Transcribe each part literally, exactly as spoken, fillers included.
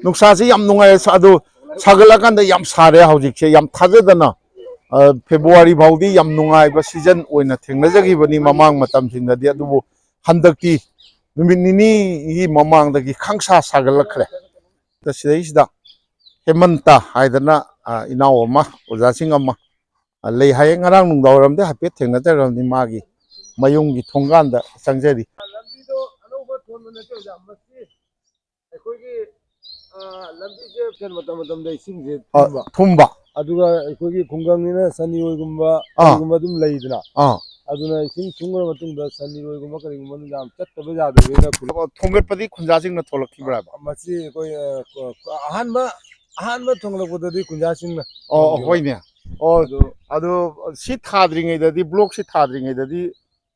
ꯅꯨꯡꯁꯥꯁꯤ ꯌꯥꯝ ꯅꯨꯡꯉꯥꯏ꯫ ꯑꯗꯨ ꯁꯥꯒꯠꯂꯀꯥꯟꯗ ꯌꯥꯝ ꯁꯥꯔꯦ ꯍꯧꯖꯤꯛꯁꯦ꯫ ꯌꯥꯝ ꯊꯥꯖꯗꯅ, ꯑ, ꯐꯦꯕ꯭ꯔꯨꯋꯥꯔꯤ ꯐꯥꯎꯗꯤ ꯌꯥꯝ ꯅꯨꯡꯉꯥꯏꯕ ꯁꯤꯖꯟ ꯑꯣꯏꯅ ꯊꯦꯡꯅꯖꯈꯤꯕꯅꯤ ꯃꯃꯥꯡ ꯃꯇꯝꯁꯤꯡꯗꯗꯤ꯫ ꯑꯗꯨꯕꯨ ꯍꯟꯗꯛꯇꯤ ꯅꯨꯃꯤꯠ ꯅꯤꯅꯤꯒꯤ ꯃꯃꯥꯡꯗꯒꯤ ꯈꯪꯁꯥ ꯁꯥꯒꯠꯂꯛꯈ꯭ꯔꯦ꯫ ꯁꯤꯗꯩꯁꯤꯗ ꯍꯦꯃꯟꯇ ꯍꯥꯏꯗꯅ, ꯑ, ꯏꯅꯥꯎ ꯑꯃ, ꯑꯣꯖꯥꯁꯤꯡ ꯑꯃ, ꯑ, ꯂꯩ ꯍꯥꯏꯌꯦ꯫ ꯉꯔꯥꯡ ꯅꯨꯡꯗꯥꯡ ꯋꯥꯏꯔꯝꯗ ꯍꯥꯏꯐꯦꯠ ꯊꯦꯡꯅꯖꯔꯕꯅꯤ ꯃꯥꯒꯤ ꯃꯌꯨꯝꯒꯤ ꯊꯣꯡꯒꯥꯟꯗ ꯆꯪꯖꯔꯤ꯫ ꯂꯝꯕꯤꯗꯣ ꯑꯅꯧꯕ ꯊꯣꯟꯕ ꯅꯠꯇꯦ ꯑꯣꯖꯥ, ꯃꯁꯤ ꯑꯩꯈꯣꯏꯒꯤ, ꯑ, ꯂꯝꯕꯤꯁꯦ ꯃꯇꯝ ꯃꯇꯝꯗ ꯏꯁꯤꯡꯁꯦ ꯑ, ꯊꯨꯝꯕ꯫ ꯊꯨꯝꯕ꯫ ꯑꯗꯨꯒ ꯑꯩꯈꯣꯏꯒꯤ ꯈꯨꯡꯒꯪꯅꯤꯅ ꯁꯟ ꯏꯔꯣꯏꯒꯨꯝꯕ ꯑꯥ꯫ ꯀꯔꯤꯒꯨꯝꯕ ꯑꯗꯨꯝ ꯂꯩꯗꯅ꯫ ꯑꯥ꯫ ꯑꯗꯨꯅ ꯏꯁꯤꯡ ꯊꯨꯝꯈ꯭ꯔ ꯃꯇꯨꯡꯗ ꯁꯟ ꯏꯔꯣꯏꯒꯨꯝꯕ ꯀꯔꯤꯒꯨꯝꯕ ꯑꯗꯨꯝ ꯌꯥꯝ ꯆꯠꯇꯕ ꯌꯥꯗꯕꯅꯤꯅ ꯈꯨꯜ- ꯑꯣ, ꯊꯣꯡꯒꯠꯄꯗꯤ ꯈꯨꯟꯖꯥꯁꯤꯡꯅ ꯊꯣꯛꯂꯛꯈꯤꯕ꯭ꯔꯥꯕ? ꯃꯁꯤ ꯑꯩꯈꯣꯏ, ꯑ, ꯀ-, ꯀ-, ꯑꯍꯥꯟꯕ, ꯑꯍꯥꯟꯕ ꯊꯣꯡꯂꯛꯄꯗꯗꯤ ꯈꯨꯟꯖꯥꯁꯤꯡꯅ ꯑꯣ, ꯊꯣꯡꯈꯤꯕ꯫ ꯍꯣꯏꯅꯦ꯫ ꯑꯣ, ꯑꯗꯨ ꯑꯗꯨ ꯁꯤ ꯊꯥꯗ꯭ꯔꯤꯉꯩꯗꯗꯤ, ꯕ꯭ꯂꯣꯛꯁꯤ ꯊꯥꯗ꯭ꯔꯤꯉꯩꯗꯗꯤ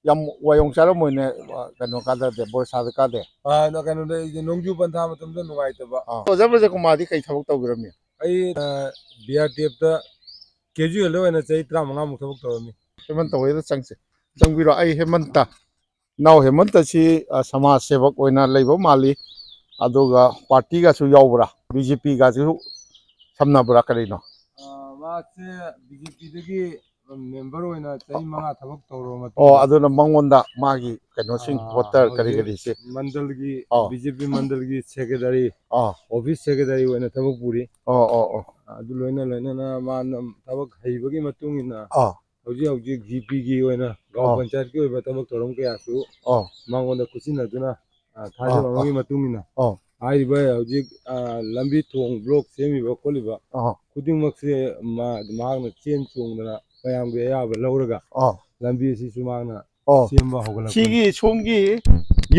ꯌꯥꯝ ꯋꯥꯌꯣꯡ ꯆꯥꯔꯝꯃꯣꯏꯅꯦ, ꯑ, ꯀꯩꯅꯣ ꯀꯥꯗꯗꯤ, ꯕꯣꯔꯁꯥꯗ ꯀꯥꯗꯦ꯫ ꯑ, ꯀꯩꯅꯣꯗ, ꯑꯩꯁꯦ ꯅꯣꯡꯖꯨ ꯄꯟꯊꯥ ꯃꯇꯝꯗ ꯅꯨꯡꯉꯥꯏꯇꯕ꯫ ꯑ, ꯑꯣꯖꯥ ꯕ꯭ꯔꯖꯀꯨꯃꯥꯔꯗꯤ ꯀꯩ ꯊꯕꯛ ꯇꯧꯕꯤꯔꯝꯃꯤ? ꯑꯩ, ꯑ, ꯕꯤ ꯑꯥꯔ ꯇꯤ ꯑꯦꯐꯇ ꯀꯦꯖꯨꯑꯦꯜꯗ ꯑꯣꯏꯅ ꯆꯍꯤ ꯇꯔꯥꯃꯉꯥꯃꯨꯛ ꯊꯕꯛ ꯇꯧꯔꯝꯃꯤ꯫ ꯍꯦꯃꯟꯇ ꯍꯣꯏꯗ ꯆꯪꯁꯦ꯫ ꯆꯪꯕꯤꯔꯣ꯫ ꯑꯩ ꯍꯦꯃꯟꯇ, ꯏꯅꯥꯎ ꯍꯦꯃꯟꯇꯁꯤ, ꯑ, ꯁꯃꯥꯖ ꯁꯦꯕꯛ ꯑꯣꯏꯅ ꯂꯩꯕ ꯃꯥꯜꯂꯤ꯫ ꯑꯗꯨꯒ ꯄꯥꯔꯇꯤꯒꯁꯨ ꯌꯥꯎꯕ꯭ꯔꯥ? ꯕꯤ ꯖꯦ ꯄꯤꯒꯁꯨ ꯁꯝꯅꯕ꯭ꯔꯥ ꯀꯔꯤꯅꯣ? ꯑ, ꯃꯥꯁꯦ ꯕꯤ ꯖꯦ ꯄꯤꯗꯒꯤ ꯃꯦꯝꯕꯔ ꯑꯣꯏꯅ ꯆꯍꯤ ꯃꯉꯥ ꯊꯕꯛ ꯇꯧꯔꯕ ꯑꯣ, ꯃꯇꯨꯡꯗ ꯑꯗꯨꯅ ꯃꯉꯣꯟꯗ ꯃꯥꯒꯤ ꯀꯩꯅꯣꯁꯤꯡ, ꯑ, ꯚꯣꯇꯔ ꯀꯔꯤ ꯍꯧꯖꯤꯛ ꯀꯔꯤꯁꯦ? ꯃꯟꯗꯜꯒꯤ, ꯑꯥ꯫ ꯕꯤ ꯖꯦ ꯄꯤ ꯃꯟꯗꯜꯒꯤ ꯁꯦꯀ꯭ꯔꯦꯇꯔꯤ, ꯑꯥ꯫ ꯑꯣꯐꯤꯁ ꯁꯦꯀ꯭ꯔꯦꯇꯔꯤ ꯑꯣꯏꯅ ꯊꯕꯛ ꯄꯨꯔꯤ꯫ ꯑꯣ, ꯑꯣ, ꯑꯣ꯫ ꯑꯗꯨ ꯂꯣꯏꯅ ꯂꯣꯏꯅꯅ ꯃꯥꯅ ꯊꯕꯛ ꯍꯩꯕꯒꯤ ꯃꯇꯨꯡ ꯏꯟꯅ ꯑꯥ꯫ ꯍꯧꯖꯤꯛ ꯍꯧꯖꯤꯛ ꯖꯤ ꯄꯤꯒꯤ ꯑꯣꯏꯅ ꯒ꯭ꯔꯥꯝ ꯑꯥ꯫ ꯄꯟꯆꯥꯌꯠꯀꯤ ꯑꯣꯏꯕ ꯊꯕꯛ ꯊꯧꯔꯝ ꯀꯌꯥꯁꯨ ꯑꯥ꯫ ꯃꯉꯣꯟꯗ ꯈꯨꯠꯁꯤꯟꯅꯗꯨꯅ, ꯑ, ꯊꯥꯖꯕ ꯑꯥ, ꯑꯃꯒꯤ ꯑꯥ꯫ ꯃꯇꯨꯡ ꯏꯟꯅ ꯑꯥ꯫ ꯍꯥꯏꯔꯤꯕ ꯍꯧꯖꯤꯛ, ꯑ, ꯂꯝꯕꯤ ꯊꯣꯡ ꯕ꯭ꯂꯣꯛ ꯁꯦꯝꯃꯤꯕ ꯈꯣꯠꯂꯤꯕ ꯑꯥ꯫ ꯈꯨꯗꯤꯡꯃꯛꯁꯦ ꯃꯥ-, ꯃꯍꯥꯛꯅ ꯆꯦꯟ ꯆꯣꯡꯗꯅ ꯃꯌꯥꯝꯒꯤ ꯑꯌꯥꯕ ꯂꯧꯔꯒ ꯑꯥ꯫ ꯂꯝꯕꯤ ꯑꯁꯤꯁꯨ ꯃꯍꯥꯛꯅ ꯑꯣ꯫ ꯁꯦꯝꯕ ꯍꯧꯒꯠꯂꯛꯄꯅꯤ꯫ ꯁꯤꯒꯤ ꯁꯣꯝꯒꯤ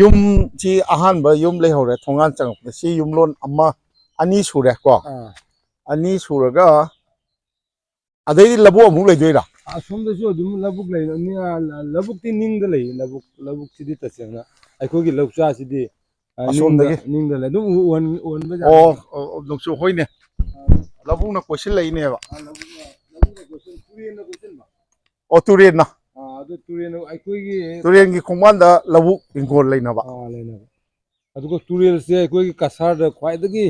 ꯌꯨꯝꯁꯤ ꯑꯍꯥꯟꯕ ꯌꯨꯝ ꯂꯩꯍꯧꯔꯦ ꯊꯣꯡꯒꯥꯟ ꯆꯪꯉꯛꯄꯗ꯫ ꯁꯤ ꯌꯨꯝꯂꯣꯟ ꯑꯃ, ꯑꯅꯤ ꯁꯨꯔꯦꯀꯣ꯫ ꯑꯥ꯫ ꯑꯅꯤ ꯁꯨꯔꯒ ꯑꯗꯩꯗꯤ ꯂꯧꯕꯨꯛ ꯑꯃꯨꯛ ꯂꯩꯗꯣꯏꯔꯥ? ꯑꯁꯣꯝꯗꯁꯨ ꯑꯗꯨꯝ ꯂꯧꯕꯨꯛ ꯂꯩ, ꯑ, ꯂꯧꯕꯨꯛꯇꯤ ꯅꯤꯡꯗ ꯂꯩ, ꯂꯧꯕꯨꯛ, ꯂꯧꯕꯨꯛꯁꯤꯗꯤ ꯇꯁꯦꯡꯅ ꯑꯩꯈꯣꯏꯒꯤ ꯂꯧꯆꯥꯁꯤꯗꯤ, ꯑ, ꯅꯤꯡꯗ, ꯑꯁꯣꯝꯗꯒꯤ? ꯅꯤꯡꯗ ꯂꯩ, ꯑꯗꯨꯝ ꯎ-, ꯎꯍꯟ-, ꯎꯍꯟꯕ ꯌꯥꯏ꯫ ꯑꯣ, ꯑꯣ, ꯑꯣ, ꯅꯣꯡꯆꯨ ꯍꯣꯏꯅꯦ꯫ ꯑ, ꯂꯧꯕꯨꯛꯅ ꯀꯣꯏꯁꯤꯜꯂꯛꯏꯅꯦꯕ꯫ ꯑ, ꯂꯧꯕꯨꯛꯅ, ꯂꯧꯕꯨꯛꯅ ꯀꯣꯏꯁꯤꯜ-, ꯇꯨꯔꯦꯟ ꯑꯣ, ꯇꯨꯔꯦꯟꯅ꯫ ꯑꯥ, ꯑꯗꯨ ꯇꯨꯔꯦꯟ ꯑꯩꯈꯣꯏꯒꯤ ꯇꯨꯔꯦꯟꯒꯤ ꯈꯣꯡꯕꯥꯟꯗ ꯂꯧꯕꯨꯛ ꯍꯤꯡꯒꯣꯜ ꯂꯩꯅꯕ꯫ ꯑꯥ, ꯂꯩꯅꯕ꯫ ꯑꯗꯨꯒ ꯇꯨꯔꯦꯜꯁꯦ ꯑꯩꯈꯣꯏꯒꯤ ꯀꯁꯥꯔꯗ ꯈ꯭ꯋꯥꯏꯗꯒꯤ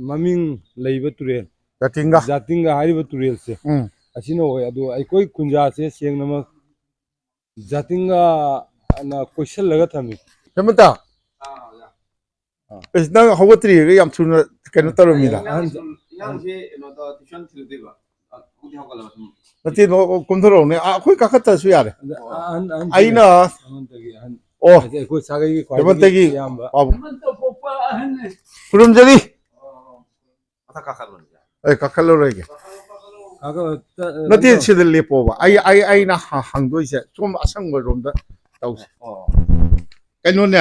ꯃꯃꯤꯡ ꯂꯩꯕ ꯇꯨꯔꯦꯜ꯫ ꯖꯥꯇꯤꯡꯒ꯫ ꯖꯥꯇꯤꯡꯒ ꯍꯥꯏꯔꯤꯕ ꯇꯨꯔꯦꯜꯁꯦ꯫ ꯎꯝ꯫ ꯑꯁꯤꯅ ꯑꯣꯏ꯫ ꯑꯗꯨ ꯑꯩꯈꯣꯏ ꯈꯨꯟꯖꯥꯁꯦ ꯁꯦꯡꯅꯃꯛ ꯖꯥꯇꯤꯡꯒ ꯑꯅ ꯀꯣꯏꯁꯤꯜꯂꯒ ꯊꯝꯃꯤ꯫ ꯍꯦꯃꯟꯇ! ꯑꯥ꯫ ꯑꯦꯁ, ꯅꯪ ꯍꯧꯒꯠꯇ꯭ꯔꯤꯒ ꯌꯥꯝ ꯊꯨꯅ ꯀꯩꯅꯣ ꯇꯧꯔꯝꯃꯤꯗ꯫ ꯑꯍꯟ, ꯏꯅꯥꯎꯁꯦ ꯀꯩꯅꯣ ꯇꯧ-, tuition ꯊꯤꯜꯂꯨꯗꯣꯏꯕ꯫ ꯑ, ꯍꯧꯗꯤ ꯍꯧꯒꯠꯂꯕ ꯁꯨꯝ꯫ ꯅꯠꯇꯦ, ꯅꯣ-, ꯀꯨꯝꯊꯔꯛꯎꯅꯦ꯫ ꯑꯥ, ꯑꯩꯈꯣꯏ ꯀꯥꯈꯠꯇ꯭ꯔꯁꯨ ꯌꯥꯔꯦ꯫ ꯑꯍꯟ, ꯑꯍꯟ, ꯑꯩꯅ ꯑꯍꯟꯗꯒꯤ ꯑꯍꯟ꯫ ꯑꯣ꯫ ꯍꯥꯏꯗꯤ ꯑꯩꯈꯣꯏ ꯁꯥꯒꯩꯒꯤ ꯈ꯭ꯋꯥꯏꯗꯒꯤ ꯍꯦꯃꯟꯇꯒꯤ ꯏꯌꯥꯝꯕ꯫ ꯄꯥꯕꯨꯡ꯫ ꯍꯦꯃꯟꯇ ꯄꯣꯛꯄ ꯑꯍꯟꯅꯦ꯫ ꯈꯨꯔꯨꯝꯖꯔꯤ꯫ ꯃꯊꯛ ꯀꯥꯈꯠꯂꯣꯅꯦ꯫ ꯑꯩ ꯀꯥꯈꯠꯂꯔꯣꯏꯒꯦ꯫ ꯀꯥꯈꯠ-, ꯇ-, ꯅꯠꯇꯦ, ꯀꯩꯅꯣ꯫ ꯁꯤꯗ ꯂꯦꯞꯄꯣꯕ꯫ ꯑꯩ, ꯑꯩ, ꯑꯩꯅ ꯍ-, ꯍꯪꯗꯣꯏꯁꯦ ꯁꯣꯝ ꯑꯁꯪꯕꯔꯣꯝꯗ ꯇꯧꯁꯦ꯫ ꯑꯣ꯫ ꯀꯩꯅꯣꯅꯦ,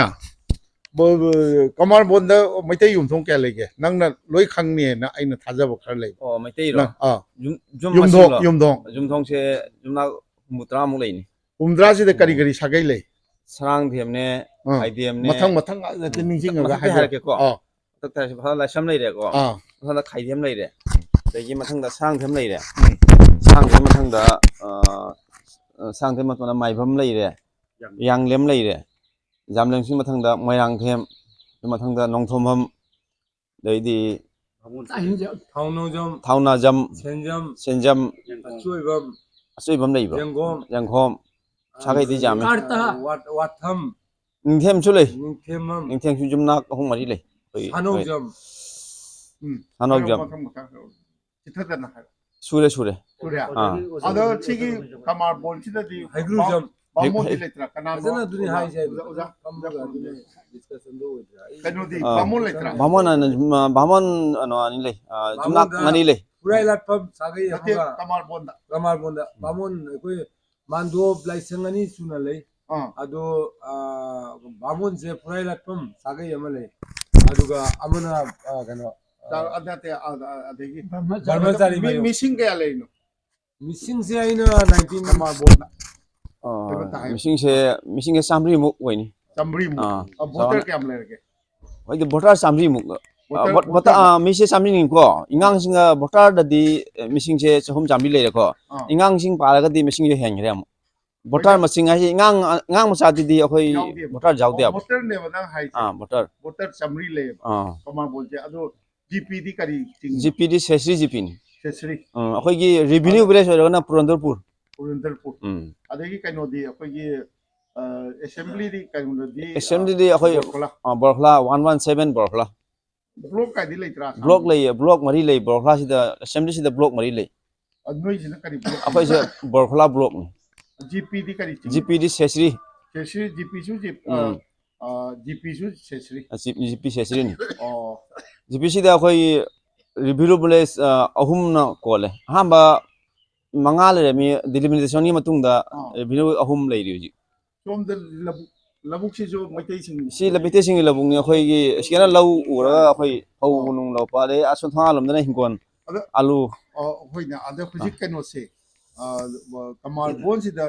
ꯕ-, ꯕ-, ꯀꯃꯥꯔꯕꯣꯟꯗ ꯃꯩꯇꯩ ꯌꯨꯝꯊꯣꯡ ꯀꯌꯥ ꯂꯩꯒꯦ? ꯅꯪꯅ ꯂꯣꯏ ꯈꯪꯅꯤꯅ ꯑꯩꯅ ꯊꯥꯖꯕ ꯈꯔ ꯂꯩꯕ꯫ ꯑꯣ, ꯃꯩꯇꯩꯔꯣ? ꯅꯪ, ꯑꯥ꯫ ꯌꯨꯝ-, ꯌꯨꯝ ꯌꯨꯝꯊꯣꯡ, ꯃꯁꯤꯡꯂꯣ? ꯌꯨꯝꯊꯣꯡ꯫ ꯌꯨꯝꯊꯣꯡꯁꯦ ꯌꯨꯝꯅꯥꯛ ꯍꯨꯝꯐꯨꯇꯔꯥꯃꯨꯛ ꯂꯩꯅꯤ꯫ ꯍꯨꯝꯐꯨꯇꯔꯥꯁꯤꯗ ꯀꯔꯤ ꯑꯣ꯫ ꯀꯔꯤ ꯁꯥꯒꯩ ꯂꯩ? ꯁꯔꯥꯡꯊꯦꯝꯅꯦ, ꯑꯥ꯫ ꯈꯥꯏꯗꯦꯝꯅꯦ꯫ ꯃꯊꯪ, ꯃꯊꯪ ꯉꯥꯛꯇ ꯎꯝ꯫ ꯅꯤꯡꯁꯤꯡꯉꯒ ꯃꯊꯛꯇꯩ ꯍꯥꯏꯕꯤꯔꯣ꯫ ꯍꯥꯏꯔꯛꯀꯦꯀꯣ꯫ ꯑꯥ꯫ ꯃꯊꯛꯇ ꯍꯥꯏꯔꯁꯤ, ꯐꯥꯜ ꯂꯥꯏꯁ꯭ꯔꯝ ꯂꯩꯔꯦꯀꯣ꯫ ꯑꯥ꯫ ꯃꯊꯪꯗ ꯈꯥꯏꯗꯦꯝ ꯂꯩꯔꯦ꯫ ꯑꯗꯒꯤ ꯃꯊꯪꯗ ꯁꯔꯥꯡꯊꯦꯝ ꯂꯩꯔꯦ꯫ ꯎꯝ꯫ ꯁꯔꯥꯡꯊꯦꯝ ꯃꯊꯪꯗ, ꯑ, ꯑ, ꯁꯔꯥꯡꯊꯦꯝ ꯃꯊꯪꯗ ꯃꯥꯏꯕꯝ ꯂꯩꯔꯦ꯫ ꯌꯥꯡꯂꯦꯝ ꯂꯩꯔꯦ꯫ ꯌꯥꯝꯂꯦꯝꯁꯤ ꯃꯊꯪꯗ ꯃꯣꯏꯔꯥꯡꯊꯦꯝ, ꯑꯗꯨ ꯃꯊꯪꯗ ꯅꯣꯡꯊꯣꯝꯕꯝ, ꯑꯗꯩꯗꯤ ꯊꯥꯎꯅꯧꯖꯝ, ꯊꯥꯎꯅꯥꯖꯝ, ꯁꯦꯟꯖꯝ, ꯁꯦꯟꯖꯝ, ꯑꯆꯣꯏꯕꯝ, ꯑꯆꯣꯏꯕꯝ ꯂꯩꯕ꯭ꯔꯣ? ꯌꯦꯡꯒꯣꯝ, ꯌꯦꯡꯈꯣꯝ, ꯁꯥꯒꯩꯗꯤ ꯌꯥꯝꯃꯦ꯫ ꯀꯥꯔꯇꯥ꯫ ꯋꯥꯠ-, ꯋꯥꯠꯊꯝ, ꯅꯤꯡꯊꯦꯝꯁꯨ ꯂꯩ꯫ ꯅꯤꯡꯊꯦꯝꯕꯝ, ꯅꯤꯡꯊꯦꯝꯁꯨ ꯌꯨꯝꯅꯥꯛ ꯑꯍꯨꯝ ꯃꯔꯤ ꯂꯩ꯫ ꯑꯩꯈꯣꯏ, ꯁꯥꯅꯧꯖꯝ꯫ ꯎꯝ꯫ ꯁꯥꯅꯧꯖꯝ꯫ ꯃꯊꯪ, ꯃꯊꯪ, ꯃꯊꯪ꯫ ꯆꯤꯊꯗꯅ ꯍꯥꯏꯔꯣ꯫ ꯁꯨꯔꯦ, ꯁꯨꯔꯦ꯫ ꯁꯨꯔꯦ꯫ ꯑꯥ꯫ ꯑꯗꯣ ꯁꯤꯒꯤ ꯀꯃꯥꯔꯕꯣꯟꯁꯤꯗꯗꯤ ꯍꯩꯒ꯭ꯔꯨꯖꯝ꯫ ꯕꯥ-, ꯕꯥꯃꯣꯟꯗꯤ ꯍꯩ-, ꯂꯩꯇ꯭ꯔꯥ? ꯀꯅꯥꯅꯣ? ꯐꯖꯅ ꯑꯗꯨꯅꯤ ꯑꯣꯖꯥ, ꯍꯥꯏꯁꯦ꯫ ꯑꯣꯖꯥ, ꯑꯣꯖꯥ, ꯑꯣꯖꯥ꯫ ꯐꯝꯃꯒ ꯑꯗꯨꯅꯦ discussionꯗꯣ ꯑꯣꯏꯗ꯭ꯔꯥ? ꯀꯩꯅꯣꯗꯤ ꯑꯥ꯫ ꯕꯥꯃꯣꯟ ꯂꯩꯇ꯭ꯔꯥ? ꯕꯥꯃꯣꯟ ꯑꯅ-, ꯕꯥꯃꯣꯟ, ꯀꯩꯅꯣ, ꯑꯅꯤ ꯂꯩ꯫ ꯑꯥ, ꯌꯨꯝꯅꯥꯛ ꯕꯥꯃꯣꯟꯗ ꯑꯅꯤ ꯂꯩ꯫ ꯈꯨꯔꯥꯏ ꯂꯥꯠꯐꯝ ꯁꯥꯒꯩ ꯅꯠꯇꯦ, ꯑꯃꯒ ꯀꯃꯥꯔꯕꯣꯟꯗ꯫ ꯀꯃꯥꯔꯕꯣꯟꯗ꯫ ꯎꯝ꯫ ꯕꯥꯃꯣꯟ ꯑꯩꯈꯣꯏ ꯃꯥꯟꯗꯣꯞ ꯂꯥꯏꯁꯪ ꯑꯅꯤ ꯁꯨꯅ ꯂꯩ꯫ ꯑꯥ꯫ ꯑꯗꯣ, ꯑꯥ, ꯕꯥꯃꯣꯟꯁꯦ ꯈꯨꯔꯥꯏ ꯂꯥꯠꯐꯝ ꯁꯥꯒꯩ ꯑꯃ ꯂꯩ꯫ ꯑꯗꯨꯒ ꯑꯃꯅ, ꯑꯥ, ꯀꯩꯅꯣ, ꯆꯥ-, ꯑꯥ, ꯅꯠꯇꯦ, ꯑꯥ, ꯑꯥ, ꯑꯗꯒꯤ ꯕ꯭ꯔꯍ꯭ꯃꯆꯥꯔꯤ ꯃꯤ-, ꯃꯌꯨꯝ꯫ ꯃꯤꯁꯤꯡ ꯀꯌꯥ ꯂꯩꯔꯤꯅꯣ? ꯃꯤꯁꯤꯡꯁꯦ ꯑꯩꯅ nineteen ꯀꯃꯥꯔꯕꯣꯟꯗ꯫ ꯑꯥ, ꯍꯥꯏꯕ ꯇꯥꯏ꯫ ꯃꯤꯁꯤꯡꯁꯦ, ꯃꯤꯁꯤꯡꯁꯦ ꯆꯥꯝꯃꯔꯤꯃꯨꯛ ꯑꯣꯏꯅꯤ꯫ ꯆꯥꯝꯃꯔꯤꯃꯨꯛ꯫ ꯑꯥ, ꯑꯥ, voter ꯆꯥꯎꯔꯥꯛꯅ꯫ ꯀꯌꯥꯝ ꯂꯩꯔꯒꯦ? ꯍꯧꯖꯤꯛꯇꯤ voter ꯆꯥꯝꯃꯔꯤꯃꯨꯛ ꯕꯣꯇꯔ, ꯕꯣꯇꯔ, ꯕꯣꯇꯔ, ꯑꯥ, ꯃꯤꯁꯦ ꯆꯥꯝꯃꯔꯤ ꯅꯤꯀꯣ꯫ ꯏꯉꯥꯡꯁꯤꯡꯒ ꯕꯣꯇꯔꯗꯗꯤ, ꯑꯦ, ꯃꯤꯁꯤꯡꯁꯦ ꯆꯍꯨꯝ ꯆꯥꯝꯃꯔꯤ ꯂꯩꯔꯦꯀꯣ꯫ ꯑꯥ꯫ ꯏꯉꯥꯡꯁꯤꯡ ꯄꯥꯔꯒꯗꯤ ꯃꯤꯁꯤꯡꯁꯦ ꯍꯦꯟꯈ꯭ꯔꯦ ꯑꯃꯨꯛ꯫ ꯕꯣꯇꯔ ꯃꯁꯤꯡ ꯍꯥꯏꯁꯦ ꯏꯉꯥꯡ, ꯑꯉꯥꯡ ꯃꯆꯥꯗꯨꯗꯤ ꯑꯩꯈꯣꯏ ꯌꯥꯎꯗꯦꯕ꯫ ꯕꯣꯇꯔ ꯌꯥꯎꯗꯦꯕ꯫ ꯑꯣ, ꯕꯣꯇꯔꯅꯦꯕ ꯅꯪ ꯍꯥꯏꯁꯦ? ꯑꯥ, ꯕꯣꯇꯔ꯫ ꯕꯣꯇꯔ ꯆꯥꯝꯃꯔꯤ ꯂꯩꯌꯦꯕ꯫ ꯑꯥ꯫ ꯀꯃꯥꯔꯕꯣꯟꯁꯦ꯫ ꯑꯗꯣ ꯖꯤꯄꯤꯗꯤ ꯀꯔꯤ ꯆꯤꯡꯉꯤ? ꯖꯤꯄꯤꯗꯤ ꯁꯦꯁꯔꯤ ꯖꯤꯄꯤꯅꯤ꯫ ꯁꯦꯁꯔꯤ꯫ ꯑꯥ, ꯑꯩꯈꯣꯏꯒꯤ ꯔꯦꯚꯤꯅ꯭ꯌꯨ ꯑꯗꯣ ꯚꯤꯂꯦꯖ ꯑꯣꯏꯔꯒꯅ ꯄꯨꯔꯟꯗꯔꯄꯨꯔ꯫ ꯄꯨꯔꯟꯗꯔꯄꯨꯔ꯫ ꯎꯝ꯫ ꯑꯗꯒꯤ ꯀꯩꯅꯣꯗꯤ ꯑꯩꯈꯣꯏꯒꯤ, ꯑ, ꯑꯦꯁꯦꯝꯕ꯭ꯂꯤꯗꯤ ꯀꯩꯅꯣꯗꯗꯤ, ꯑ, ꯑꯦꯁꯦꯝꯕ꯭ꯂꯤꯗꯤ ꯑꯩꯈꯣꯏ, ꯕꯣꯔꯈꯣꯂꯥ꯫ ꯑ, ꯕꯣꯔꯈꯣꯂꯥ, ꯋꯥꯟ ꯋꯥꯟ ꯁꯚꯦꯟ ꯕꯣꯔꯈꯣꯂꯥ꯫ ꯕ꯭ꯂꯣꯛ ꯀꯥꯏꯗꯤ ꯂꯩꯇ꯭ꯔꯥ? ꯕ꯭ꯂꯣꯛ ꯂꯩꯌꯦ, ꯕ꯭ꯂꯣꯛ ꯃꯔꯤ ꯂꯩ ꯕꯣꯔꯈꯣꯂꯥꯁꯤꯗ, ꯑꯦꯁꯦꯝꯕ꯭ꯂꯤꯁꯤꯗ ꯕ꯭ꯂꯣꯛ ꯃꯔꯤ ꯂꯩ꯫ ꯑ, ꯅꯣꯏꯁꯤꯅ ꯀꯔꯤ ꯕ꯭ꯂꯣꯛ? ꯑꯩꯈꯣꯏꯁꯦ ꯕꯣꯔꯈꯣꯂꯥ ꯕ꯭ꯂꯣꯛꯅꯤ꯫ ꯖꯤꯄꯤꯗꯤ ꯀꯔꯤ ꯆꯤꯡꯉꯤ? ꯖꯤꯄꯤꯗꯤ ꯁꯦꯁꯔꯤ꯫ ꯁꯦꯁꯔꯤ, ꯖꯤꯄꯤꯁꯨ ꯖꯤꯞ-, ꯑ, ꯎꯝ꯫ ꯑ, ꯖꯤꯄꯤꯁꯨ ꯁꯦꯁꯔꯤ꯫ ꯑ, ꯖꯤ-, ꯖꯤꯄꯤ ꯁꯦꯁꯔꯤꯅꯤ꯫ ꯑꯣ꯫ ꯖꯤꯄꯤꯁꯤꯗ ꯑꯩꯈꯣꯏ ꯔꯦꯚꯤꯅ꯭ꯌꯨ ꯚꯤꯂꯦꯖ, ꯑ, ꯑꯍꯨꯝꯅ ꯀꯣꯜꯂꯦ꯫ ꯑꯍꯥꯟꯕ ꯃꯉꯥ ꯂꯩꯔꯝꯃꯤ, ꯗꯤꯂꯤꯃꯤꯇꯦꯁꯟꯒꯤ ꯃꯇꯨꯡꯗ ꯑꯥ꯫ ꯔꯦꯚꯤꯅ꯭ꯌꯨ ꯑꯍꯨꯝ ꯂꯩꯔꯤ ꯍꯧꯖꯤꯛ꯫ ꯁꯣꯝꯗ ꯂꯧꯕꯨꯛ-, ꯂꯧꯕꯨꯛꯁꯤꯁꯨ ꯃꯩꯇꯩꯁꯤꯡ? ꯁꯤ ꯂ-, ꯃꯩꯇꯩꯁꯤꯡꯒꯤ ꯂꯧꯕꯨꯛꯅꯤ꯫ ꯑꯩꯈꯣꯏꯒꯤ ꯁꯤꯗꯅ ꯂꯧ ꯎꯔꯒ ꯑꯩꯈꯣꯏ ꯐꯧ ꯑꯥ꯫ ꯅꯨꯡ ꯂꯣꯛꯄ, ꯑꯗꯩ ꯑꯁꯣꯝ ꯊꯣꯡꯒꯥꯜꯂꯣꯝꯗꯅ ꯍꯤꯡꯒꯣꯜ, ꯑꯗ ꯑꯂꯨ꯫ ꯑ, ꯍꯣꯏꯅꯦ, ꯑꯗ ꯍꯧꯖꯤꯛ ꯑꯥ꯫ ꯀꯩꯅꯣꯁꯦ, ꯑ, ꯀꯃꯥꯔꯕꯣꯟꯁꯤꯗ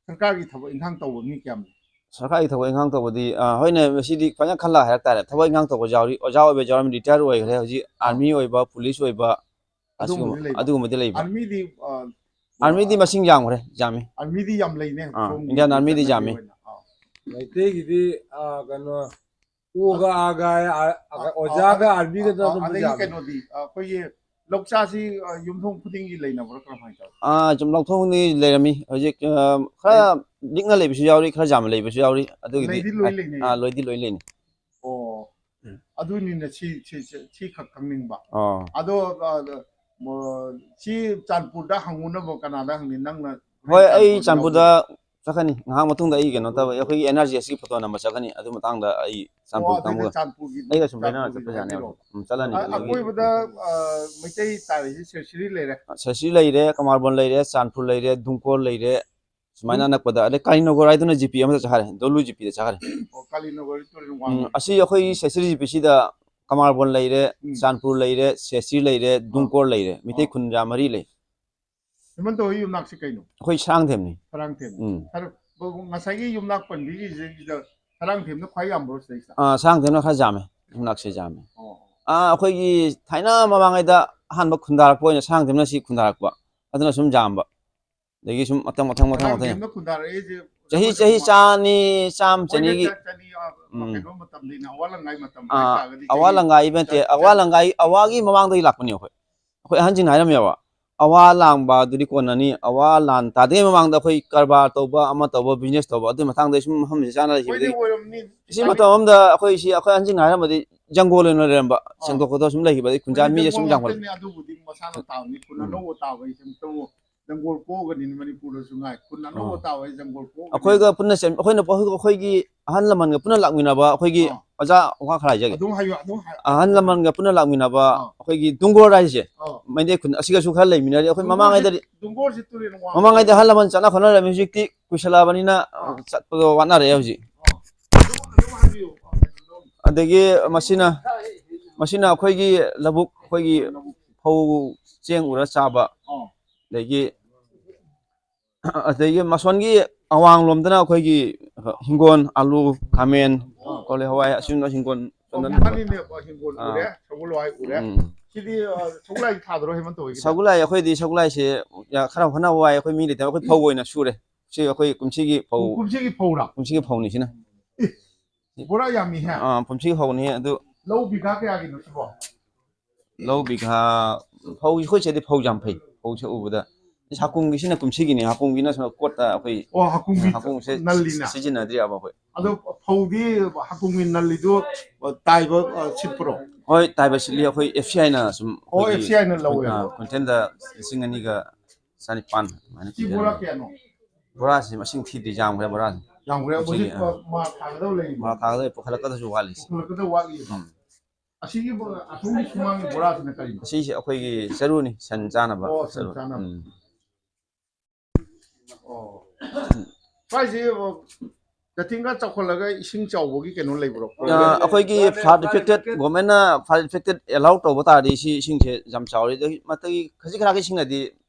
ꯁꯔꯀꯥꯔꯒꯤ ꯊꯕꯛ ꯏꯪꯈꯥꯡ ꯇꯧꯕ ꯃꯤ ꯀꯌꯥꯝ ꯂꯩ? ꯁꯔꯀꯥꯔꯒꯤ ꯊꯕꯛ ꯏꯪꯈꯥꯡ ꯇꯧꯕꯗꯤ, ꯑ, ꯍꯣꯏꯅꯦ, ꯃꯁꯤꯗꯤ ꯐꯖꯅ ꯈꯜꯂ ꯍꯥꯏꯔꯛ ꯇꯥꯔꯦ꯫ ꯊꯕꯛ ꯏꯪꯈꯥꯡ ꯇꯧꯕ ꯌꯥꯎꯔꯤ, ꯑꯣꯖꯥ ꯑꯣꯏꯕ ꯌꯥꯎꯔꯝꯃꯤ, ꯔꯤꯇꯥꯌꯔ ꯑꯣꯏꯈ꯭ꯔꯦ, ꯍꯧꯖꯤꯛ ꯑꯥ꯫ ꯑꯥꯔꯃꯤ ꯑꯣꯏꯕ, ꯄꯨꯂꯤꯁ ꯑꯣꯏꯕ, ꯑꯗꯨꯒꯨꯝꯕꯗꯤ ꯑꯁꯤꯒꯨꯝꯕ-, ꯂꯩꯕ? ꯑꯗꯨꯒꯨꯝꯕꯗꯤ ꯂꯩꯕ꯫ ꯑꯥꯔꯃꯤꯗꯤ, ꯑ, ꯑꯥꯔꯃꯤꯗꯤ ꯃꯁꯤꯡ ꯌꯥꯝꯈ꯭ꯔꯦ, ꯌꯥꯝꯃꯤ꯫ ꯑꯥꯔꯃꯤꯗꯤ ꯌꯥꯝ ꯂꯩꯅꯦ, ꯑꯥ, ꯁꯣꯝꯒꯤ ꯏꯟꯗꯤꯌꯥꯟ ꯑꯥꯔꯃꯤꯗꯤ ꯆꯠꯅꯕꯤ ꯌꯥꯝꯃꯤ꯫ ꯑꯣꯏꯅ꯫ ꯑꯥ꯫ ꯃꯩꯇꯩꯒꯤꯗꯤ, ꯑ, ꯀꯩꯅꯣ, ꯑꯣꯒ ꯑꯥꯒ, ꯑ, ꯑ, ꯑꯣꯖꯥꯒ ꯑ, ꯑꯥꯔꯃꯤꯒꯗ ꯑ, ꯑꯗꯨꯝ ꯑꯗꯒꯤ ꯌꯥꯝꯃꯤ꯫ ꯀꯩꯅꯣꯗꯤ, ꯑ, ꯑꯩꯈꯣꯏꯒꯤ ꯂꯧꯆꯥꯁꯤ, ꯑ, ꯌꯨꯝꯊꯣꯡ ꯈꯨꯗꯤꯡꯒꯤ ꯂꯩꯅꯕ꯭ꯔꯥ, ꯀꯔꯝꯍꯥꯏꯅ ꯇꯧꯋꯤ? ꯑꯥ, ꯆꯨꯝ, ꯂꯧꯊꯣꯛ ꯈꯨꯗꯤꯡꯒꯤ ꯂꯩꯔꯝꯃꯤ꯫ ꯍꯧꯖꯤꯛ, ꯑ, ꯈꯔ ꯂꯩ-, ꯂꯤꯛꯅ ꯂꯩꯕꯁꯨ ꯌꯥꯎꯔꯤ, ꯈꯔ ꯌꯥꯝꯅ ꯂꯩꯕꯁꯨ ꯌꯥꯎꯔꯤ꯫ ꯑꯗꯨꯒꯤꯗꯤ ꯂꯩꯗꯤ ꯂꯣꯏ ꯑ, ꯂꯩꯅꯩ꯫ ꯑꯥ, ꯂꯣꯏꯗꯤ ꯂꯣꯏ ꯂꯩꯅꯩ꯫ ꯑꯣ꯫ ꯎꯝ꯫ ꯑꯗꯨꯅꯤꯅ ꯁꯤ, ꯁꯤ, ꯁꯤ, ꯁꯤ ꯈꯛ ꯈꯪꯅꯤꯡꯕ꯫ ꯑꯣ꯫ ꯑꯗꯣ, ꯑ, ꯃ-, ꯁꯤ ꯆꯥꯟꯄꯨꯔꯗ ꯍꯪꯉꯨꯅꯕ ꯀꯅꯥꯗ ꯍꯪꯅꯤ? ꯅꯪꯅ ꯍꯣꯔꯦꯟ ꯍꯣꯏ, ꯑꯩ ꯆꯥꯟꯄꯨꯔꯗ ꯆꯥꯟꯄꯨꯔꯗ ꯌꯥꯎꯕ꯭ꯔꯣ? ꯆꯠꯀꯅꯤ꯫ ꯉꯥꯏꯍꯥꯛ ꯃꯇꯨꯡꯗ ꯑꯩ ꯀꯩꯅꯣ ꯇꯧꯋꯦ, ꯑꯩꯈꯣꯏꯒꯤ ꯑꯦꯟ ꯑꯥꯔ ꯖꯤ ꯑꯦꯁꯀꯤ ꯐꯣꯇꯣ ꯅꯝꯕ ꯆꯠꯀꯅꯤ꯫ ꯑꯗꯨ ꯃꯇꯥꯡꯗ ꯑꯩ ꯑꯣ, ꯆꯥꯟꯄꯨꯔ ꯑꯗꯨꯏꯗꯤ ꯀꯥꯡꯕꯨꯒ ꯆꯥꯟꯄꯨꯔꯒꯤ, ꯑꯩꯒ ꯁꯨꯝ ꯂꯣꯏꯅꯅ ꯆꯠꯄ ꯆꯥꯟꯄꯨꯔꯒꯤꯗꯣ ꯌꯥꯅꯤ꯫ ꯍꯥꯏꯕꯤꯔꯛꯑꯣ꯫ ꯎꯝ, ꯆꯠꯂꯅꯤ꯫ ꯑ-, ꯑꯗꯨꯗꯒꯤ ꯑꯀꯣꯏꯕꯗ, ꯑ, ꯃꯩꯇꯩ ꯇꯥꯔꯤꯁꯤ ꯁꯦꯁꯔꯤ ꯂꯩꯔꯦ꯫ ꯁꯦꯁꯔꯤ ꯂꯩꯔꯦ, ꯀꯃꯥꯔꯕꯣꯟ ꯂꯩꯔꯦ, ꯆꯥꯟꯄꯨꯔ ꯂꯩꯔꯦ, ꯗꯨꯡꯀꯣꯔ ꯂꯩꯔꯦ꯫ ꯁꯨꯃꯥꯏꯅ ꯑꯗꯨꯝ ꯑꯅꯛꯄꯗ, ꯑꯗꯩ ꯀꯥꯂꯤꯅꯒꯔ ꯍꯥꯏꯗꯨꯅ ꯖꯤꯄꯤ ꯑꯃꯗ ꯆꯠꯈ꯭ꯔꯦ, ꯗꯣꯂꯨ ꯖꯤꯄꯤꯗ ꯆꯠꯈ꯭ꯔꯦ꯫ ꯑꯣ, ꯀꯥꯂꯤꯅꯒꯔ ꯇꯨꯔꯦꯜ ꯎꯝ, ꯋꯥꯡꯃ꯫ ꯑꯁꯤ ꯑꯩꯈꯣꯏꯒꯤ ꯁꯦꯁꯔꯤ ꯖꯤꯄꯤꯁꯤꯗ ꯀꯃꯥꯔꯕꯣꯟ ꯂꯩꯔꯦ, ꯎꯝ꯫ ꯆꯥꯟꯄꯨꯔ ꯂꯩꯔꯦ, ꯁꯦꯁꯔꯤ ꯂꯩꯔꯦ, ꯑꯥ꯫ ꯗꯨꯡꯀꯣꯔ ꯂꯩꯔꯦ, ꯃꯤꯇꯩ ꯑꯥ꯫ ꯈꯨꯟꯖꯥ ꯃꯔꯤ ꯂꯩ꯫ ꯍꯦꯃꯟꯇ ꯍꯣꯏ ꯌꯨꯝꯅꯥꯛꯁꯤ ꯀꯩꯅꯣ? ꯑꯩꯈꯣꯏ ꯁꯔꯥꯡꯊꯦꯝꯅꯤ꯫ ꯁꯔꯥꯡꯊꯦꯝ꯫ ꯎꯝ꯫ ꯁꯔ-, ꯉꯁꯥꯏꯒꯤ ꯌꯨꯝꯅꯥꯛ ꯄꯟꯕꯤꯔꯤꯁꯤꯗ ꯁꯔꯥꯡꯊꯦꯝꯅ ꯈ꯭ꯋꯥꯏ ꯌꯥꯝꯕ꯭ꯔꯣ ꯁꯤꯗꯩꯁꯤꯗ? ꯑꯥ, ꯁꯔꯥꯡꯊꯦꯝꯅ ꯈꯔ ꯌꯥꯝꯃꯦ, ꯌꯨꯝꯅꯥꯛꯁꯦ ꯌꯥꯝꯃꯦ꯫ ꯑꯣ꯫ ꯑꯥ, ꯑꯩꯈꯣꯏꯒꯤ ꯊꯥꯏꯅ ꯃꯃꯥꯡꯉꯩꯗ ꯑꯍꯥꯟꯕ ꯈꯨꯟꯗꯥꯔꯛꯄ ꯑꯣꯏꯅ ꯁꯉꯥꯡꯊꯦꯝꯅ ꯁꯤ ꯈꯨꯟꯗꯥꯔꯛꯄ, ꯑꯗꯨꯅ ꯁꯨꯝ ꯌꯥꯝꯕ, ꯑꯗꯒꯤ ꯁꯨꯝ ꯃꯊꯪ ꯃꯊꯪ ꯃꯊꯪ ꯃꯊꯪ꯫ ꯁꯉꯥꯡꯊꯦꯝꯅ ꯈꯨꯟꯗꯥꯔꯛꯏꯁꯦ ꯆꯍꯤ, ꯑꯩꯈꯣꯏꯅ ꯆꯍꯤ ꯃꯃꯥꯡ-, ꯆꯥꯅꯤ, ꯆꯥꯝꯃ, ꯑꯩꯈꯣꯏꯅ ꯆꯅꯤꯒꯤ ꯆ-, ꯆꯅꯤ, ꯑꯥ, ꯎꯝ꯫ ꯀꯩꯅꯣ ꯃꯇꯝꯗꯩꯅ, ꯑꯋꯥ ꯂꯪꯒꯥꯏ ꯃꯇꯝ ꯑꯥ, ꯍꯥꯏꯇꯥꯔꯒꯗꯤ ꯑꯋꯥ ꯆꯍꯤ ꯂꯪꯒꯥꯏ ꯅꯠꯇꯦ, ꯆ-, ꯑꯋꯥ ꯆ-, ꯂꯪꯒꯥꯏ, ꯑꯋꯥꯒꯤ ꯃꯃꯥꯡꯗꯒꯤ ꯂꯥꯛꯄꯅꯦ ꯑꯩꯈꯣꯏ꯫ ꯑꯩꯈꯣꯏ ꯑꯍꯟꯁꯤꯡꯅ ꯍꯥꯏꯔꯝꯃꯦꯕ, ꯑꯋꯥ ꯂꯥꯡꯕ ꯑꯗꯨꯗꯤ ꯀꯣꯟꯅꯅꯤ, ꯑꯋꯥ ꯂꯥꯟ ꯇꯥꯗ꯭ꯔꯤꯉꯩ ꯃꯃꯥꯡꯗ ꯑꯩꯈꯣꯏ ꯀꯔꯕꯥꯔ ꯇꯧꯕ, ꯑꯃ ꯇꯧꯕ, business ꯇꯧꯕ, ꯑꯗꯨꯒꯤ ꯃꯇꯥꯡꯗ ꯁꯨꯝ ꯃꯐꯝꯁꯤ ꯆꯥꯅ ꯍꯣꯏꯅꯦ, ꯂꯩꯈꯤꯕꯗꯒꯤ ꯑꯣꯏꯔꯝꯅꯤ꯫ ꯁꯤ ꯃꯇꯝ ꯑꯃꯗ ꯑꯩꯈꯣꯏ ꯁꯤ, ꯑꯩꯈꯣꯏ ꯑꯍꯟꯁꯤꯡꯅ ꯍꯥꯏꯔꯝꯕꯗꯤ ꯖꯪꯒꯣꯜ ꯑꯣꯏꯅ ꯂꯩꯔꯝꯕ, ꯑꯥ꯫ ꯁꯦꯡꯗꯣꯛ ꯈꯣꯠꯇꯣꯛ ꯁꯨꯝ ꯂꯩꯈꯤꯕꯗꯒꯤ ꯈꯨꯟꯖꯥ ꯍꯣꯏꯅꯦ, ꯃꯤꯁꯦ ꯁꯨꯝ ꯖꯪꯒꯣꯜ ꯌꯥꯝꯈꯠꯂꯛꯄ꯫ ꯉꯥꯛꯇꯅꯦ, ꯑꯗꯨꯕꯨꯗꯤ ꯃꯁꯥꯅ ꯎꯝ꯫ ꯇꯥꯕꯅꯤ꯫ ꯈꯨꯟ ꯎꯝ꯫ ꯑꯅꯧꯕ ꯇꯥꯕ ꯍꯥꯏꯁꯦ ꯑꯃꯨꯛꯇꯕꯨ ꯖꯪꯒꯣꯜ ꯀꯣꯛꯑꯒꯅꯤ ꯃꯅꯤꯄꯨꯔꯗꯁꯨ ꯉꯥꯏ꯫ ꯈꯨꯟ ꯑꯅꯧꯕ ꯑꯥ꯫ ꯇꯥꯕ ꯍꯥꯏꯁꯦ ꯖꯪꯒꯣꯜ ꯀꯣꯛꯑꯒꯅꯤ꯫ ꯑꯩꯈꯣꯏꯒ ꯄꯨꯟꯅ ꯆꯦꯟ-, ꯑꯩꯈꯣꯏꯅ ꯄꯣ-, ꯑꯩꯈꯣꯏꯒꯤ ꯑꯍꯜ ꯂꯃꯟꯒ ꯄꯨꯟꯅ ꯂꯥꯛꯃꯤꯟꯅꯕ ꯑꯩꯈꯣꯏꯒꯤ ꯑꯥ꯫ ꯑꯣꯖꯥ ꯋꯥ ꯈꯔ ꯍꯥꯏꯖꯒꯦ꯫ ꯑꯗꯨꯝ ꯍꯥꯏꯌꯣ, ꯑꯗꯨꯝ ꯍꯥꯏ-, ꯑꯍꯜ ꯂꯃꯟꯒ ꯄꯨꯟꯅ ꯂꯥꯛꯃꯤꯟꯅꯕ ꯑꯥ꯫ ꯑꯩꯈꯣꯏꯒꯤ ꯗꯨꯡꯒꯣꯔ ꯍꯥꯏꯁꯦ ꯑꯥ꯫ ꯃꯩꯇꯩ ꯈꯨꯟ ꯑꯁꯤꯒꯁꯨ ꯈꯔ ꯂꯩꯃꯤꯟꯅꯔꯤ꯫ ꯑꯩꯈꯣꯏ ꯗꯨꯡꯒꯣꯔꯁꯦ, ꯃꯃꯥꯡꯉꯩꯗꯗꯤ, ꯗꯨꯡꯒꯣꯔꯁꯦ ꯇꯨꯔꯦꯜ ꯋꯥꯡꯃ ꯃꯃꯥꯡꯉꯩꯗ ꯑꯣꯏꯕ꯫ ꯑꯍꯜ ꯂꯃꯟ ꯆꯠꯅ ꯈꯣꯠꯅꯔꯝꯃꯤ, ꯍꯧꯖꯤꯛꯇꯤ ꯀꯨꯏꯁꯜꯂꯛꯑꯕꯅꯤꯅ ꯑꯥ꯫ ꯆꯠꯄꯗꯣ ꯋꯥꯅꯔꯛꯑꯦ ꯍꯧꯖꯤꯛ꯫ ꯑꯥ꯫ ꯑꯗꯨꯝ, ꯑꯗꯨꯝ ꯍꯥꯏꯕꯤꯌꯨ꯫ ꯑꯗꯒꯤ ꯃꯁꯤꯅ, ꯃꯁꯤꯅ ꯑꯩꯈꯣꯏꯒꯤ ꯂꯧꯕꯨꯛ, ꯑꯩꯈꯣꯏꯒꯤ ꯐꯧ ꯆꯦꯡ ꯎꯔ ꯆꯥꯕ꯫ ꯑꯥ꯫ ꯑꯗꯒꯤ ꯑꯗꯒꯤ ꯃꯁꯣꯟꯒꯤ ꯑꯋꯥꯡꯂꯣꯝꯗꯅ ꯑꯩꯈꯣꯏꯒꯤ ꯍꯤꯡꯒꯣꯜ, ꯑꯥꯂꯨ, ꯈꯥꯃꯦꯟ, ꯑꯥ꯫ ꯀꯣꯂꯤ ꯍꯋꯥꯏ, ꯑꯁꯤꯒꯨꯝꯕ ꯍꯤꯡꯒꯣꯜ ꯑꯣ, ꯁꯣꯝꯗꯅ ꯃꯈꯜꯅꯤꯅꯦ, ꯍꯤꯡꯒꯣꯜ ꯑꯥ꯫ ꯎꯔꯦ, ꯁꯒꯣꯜ ꯍꯋꯥꯏ ꯎꯔꯦ꯫ ꯎꯝ꯫ ꯁꯤꯗꯤ, ꯑ, ꯁꯒꯣꯜ ꯍꯋꯥꯏ ꯊꯥꯗ꯭ꯔꯣ, ꯍꯦꯃꯟꯇ ꯍꯣꯏꯒꯤꯗꯤ? ꯁꯒꯣꯜ ꯍꯋꯥꯏ ꯑꯩꯈꯣꯏꯗꯤ ꯁꯒꯣꯜ ꯍꯋꯥꯏꯁꯦ ꯌꯥ-, ꯈꯔ ꯍꯣꯠꯅꯕ ꯋꯥꯏ, ꯑꯩꯈꯣꯏ ꯃꯤ ꯂꯩꯇꯕ, ꯑꯩꯈꯣꯏ ꯐꯧ ꯑꯣꯏꯅ ꯁꯨꯔꯦ꯫ ꯁꯤ ꯑꯩꯈꯣꯏ ꯀꯨꯝꯁꯤꯒꯤ ꯐꯧ, ꯀꯨꯝꯁꯤꯒꯤ ꯐꯧꯔꯥ? ꯀꯨꯝꯁꯤꯒꯤ ꯐꯧꯅꯤ ꯁꯤꯅ꯫ ꯑꯦ, ꯕꯣꯔꯥ ꯌꯥꯝꯃꯤꯍꯦ꯫ ꯑꯥ, ꯀꯨꯝꯁꯤꯒꯤ ꯐꯧꯅꯤ ꯑꯗꯨ꯫ ꯂꯧ ꯕꯤꯘꯥ ꯀꯌꯥꯒꯤꯅꯣ ꯁꯤꯕꯣ? ꯂꯧ ꯕꯤꯘꯥ, ꯐꯧ, ꯑꯩꯈꯣꯏ ꯁꯤꯗꯤ ꯐꯧ ꯌꯥꯝ ꯐꯩ꯫ ꯐꯧꯁꯦ ꯎꯕꯗ, ꯍꯥꯀꯨꯝꯒꯤꯁꯤꯅ ꯀꯨꯝꯁꯤꯒꯤꯅꯤ, ꯍꯥꯀꯨꯝꯒꯤꯅ ꯁꯣꯝꯗ ꯀꯣꯠꯇ ꯑꯩꯈꯣꯏ ꯑꯣ, ꯍꯥꯀꯨꯝꯒꯤ ꯍꯥꯀꯨꯝꯁꯦ ꯅꯜꯂꯤꯅ? ꯁꯤꯖꯤꯟꯅꯗ꯭ꯔꯤꯕ ꯑꯩꯈꯣꯏ꯫ ꯑꯗꯣ ꯐꯧꯗꯤ ꯍꯥꯀꯨꯝꯒꯤ ꯅꯜꯂꯤꯗꯨ ꯇꯥꯏꯕ, ꯑ, ꯁꯤꯠꯄ꯭ꯔꯣ? ꯍꯣꯏ, ꯇꯥꯏꯕ ꯁꯤꯠꯂꯤ꯫ ꯑꯩꯈꯣꯏ F C I ꯅ ꯁꯨꯝ ꯑꯣ, ꯑꯩꯈꯣꯏꯒꯤ, F C I ꯅ ꯂꯧꯋꯦꯕ? ꯑ, ꯀ꯭ꯋꯤꯟꯇꯦꯜꯗ ꯂꯤꯁꯤꯡ ꯑꯅꯤꯒ ꯆꯅꯤꯄꯥꯟ ꯑꯗꯨꯃꯥꯏꯅ ꯁꯤ ꯄꯤꯖꯔꯤ꯫ ꯕꯣꯔꯥ ꯀꯌꯥꯅꯣ? ꯕꯣꯔꯥꯁꯤ ꯃꯁꯤꯡ ꯊꯤꯗ꯭ꯔꯤ, ꯌꯥꯝꯈ꯭ꯔꯦ ꯕꯣꯔꯥꯁꯤ꯫ ꯌꯥꯝꯈ꯭ꯔꯦ꯫ ꯀꯨꯝꯁꯤꯒꯤ, ꯍꯧꯖꯤꯛ ꯑ, ꯃꯥ ꯊꯥꯒꯗꯧ ꯂꯩꯔꯤꯕꯣ? ꯃꯥ ꯊꯥꯒꯗꯧ ꯄꯨꯈꯠꯂꯛꯀꯗꯧꯁꯨ ꯋꯥꯠꯂꯤ꯫ ꯄꯨꯈꯠꯂꯛꯀꯗꯧ ꯋꯥꯠꯂꯤꯕ? ꯎꯝ꯫ ꯑꯁꯤꯒꯤ ꯕꯣ-, ꯑꯁꯣꯝꯒꯤ ꯁꯨꯃꯥꯡꯒꯤ ꯕꯣꯔꯥꯁꯤꯅ ꯀꯔꯤꯅꯣ? ꯑꯁꯤꯁꯦ ꯑꯩꯈꯣꯏꯒꯤ ꯆꯔꯨꯅꯤ, ꯁꯟ ꯆꯥꯅꯕ ꯑꯣ, ꯁꯟ ꯆꯔꯨ꯫ ꯆꯥꯅꯕ꯫ ꯎꯝ꯫ ꯑꯣ꯫ ꯁ꯭ꯋꯥꯏꯁꯦ, ꯑꯣ, ꯖꯇꯤꯡꯒ ꯆꯥꯎꯈꯠꯂꯒ ꯏꯁꯤꯡ ꯆꯥꯎꯕꯒꯤ ꯀꯩꯅꯣ ꯂꯩꯕ꯭ꯔꯣ? ꯑ, ꯑꯩꯈꯣꯏꯒꯤ flood affected, government ꯅ flood affected allow ꯇꯧꯕ ꯇꯥꯔꯗꯤ ꯁꯤ ꯏꯁꯤꯡꯁꯦ ꯌꯥꯝ ꯆꯥꯎꯔꯦ꯫ ꯑꯗꯒꯤ ꯃꯇꯒꯤ ꯈꯖꯤꯛ ꯈꯔꯥꯛꯀꯤ ꯏꯁꯤꯡꯅꯗꯤ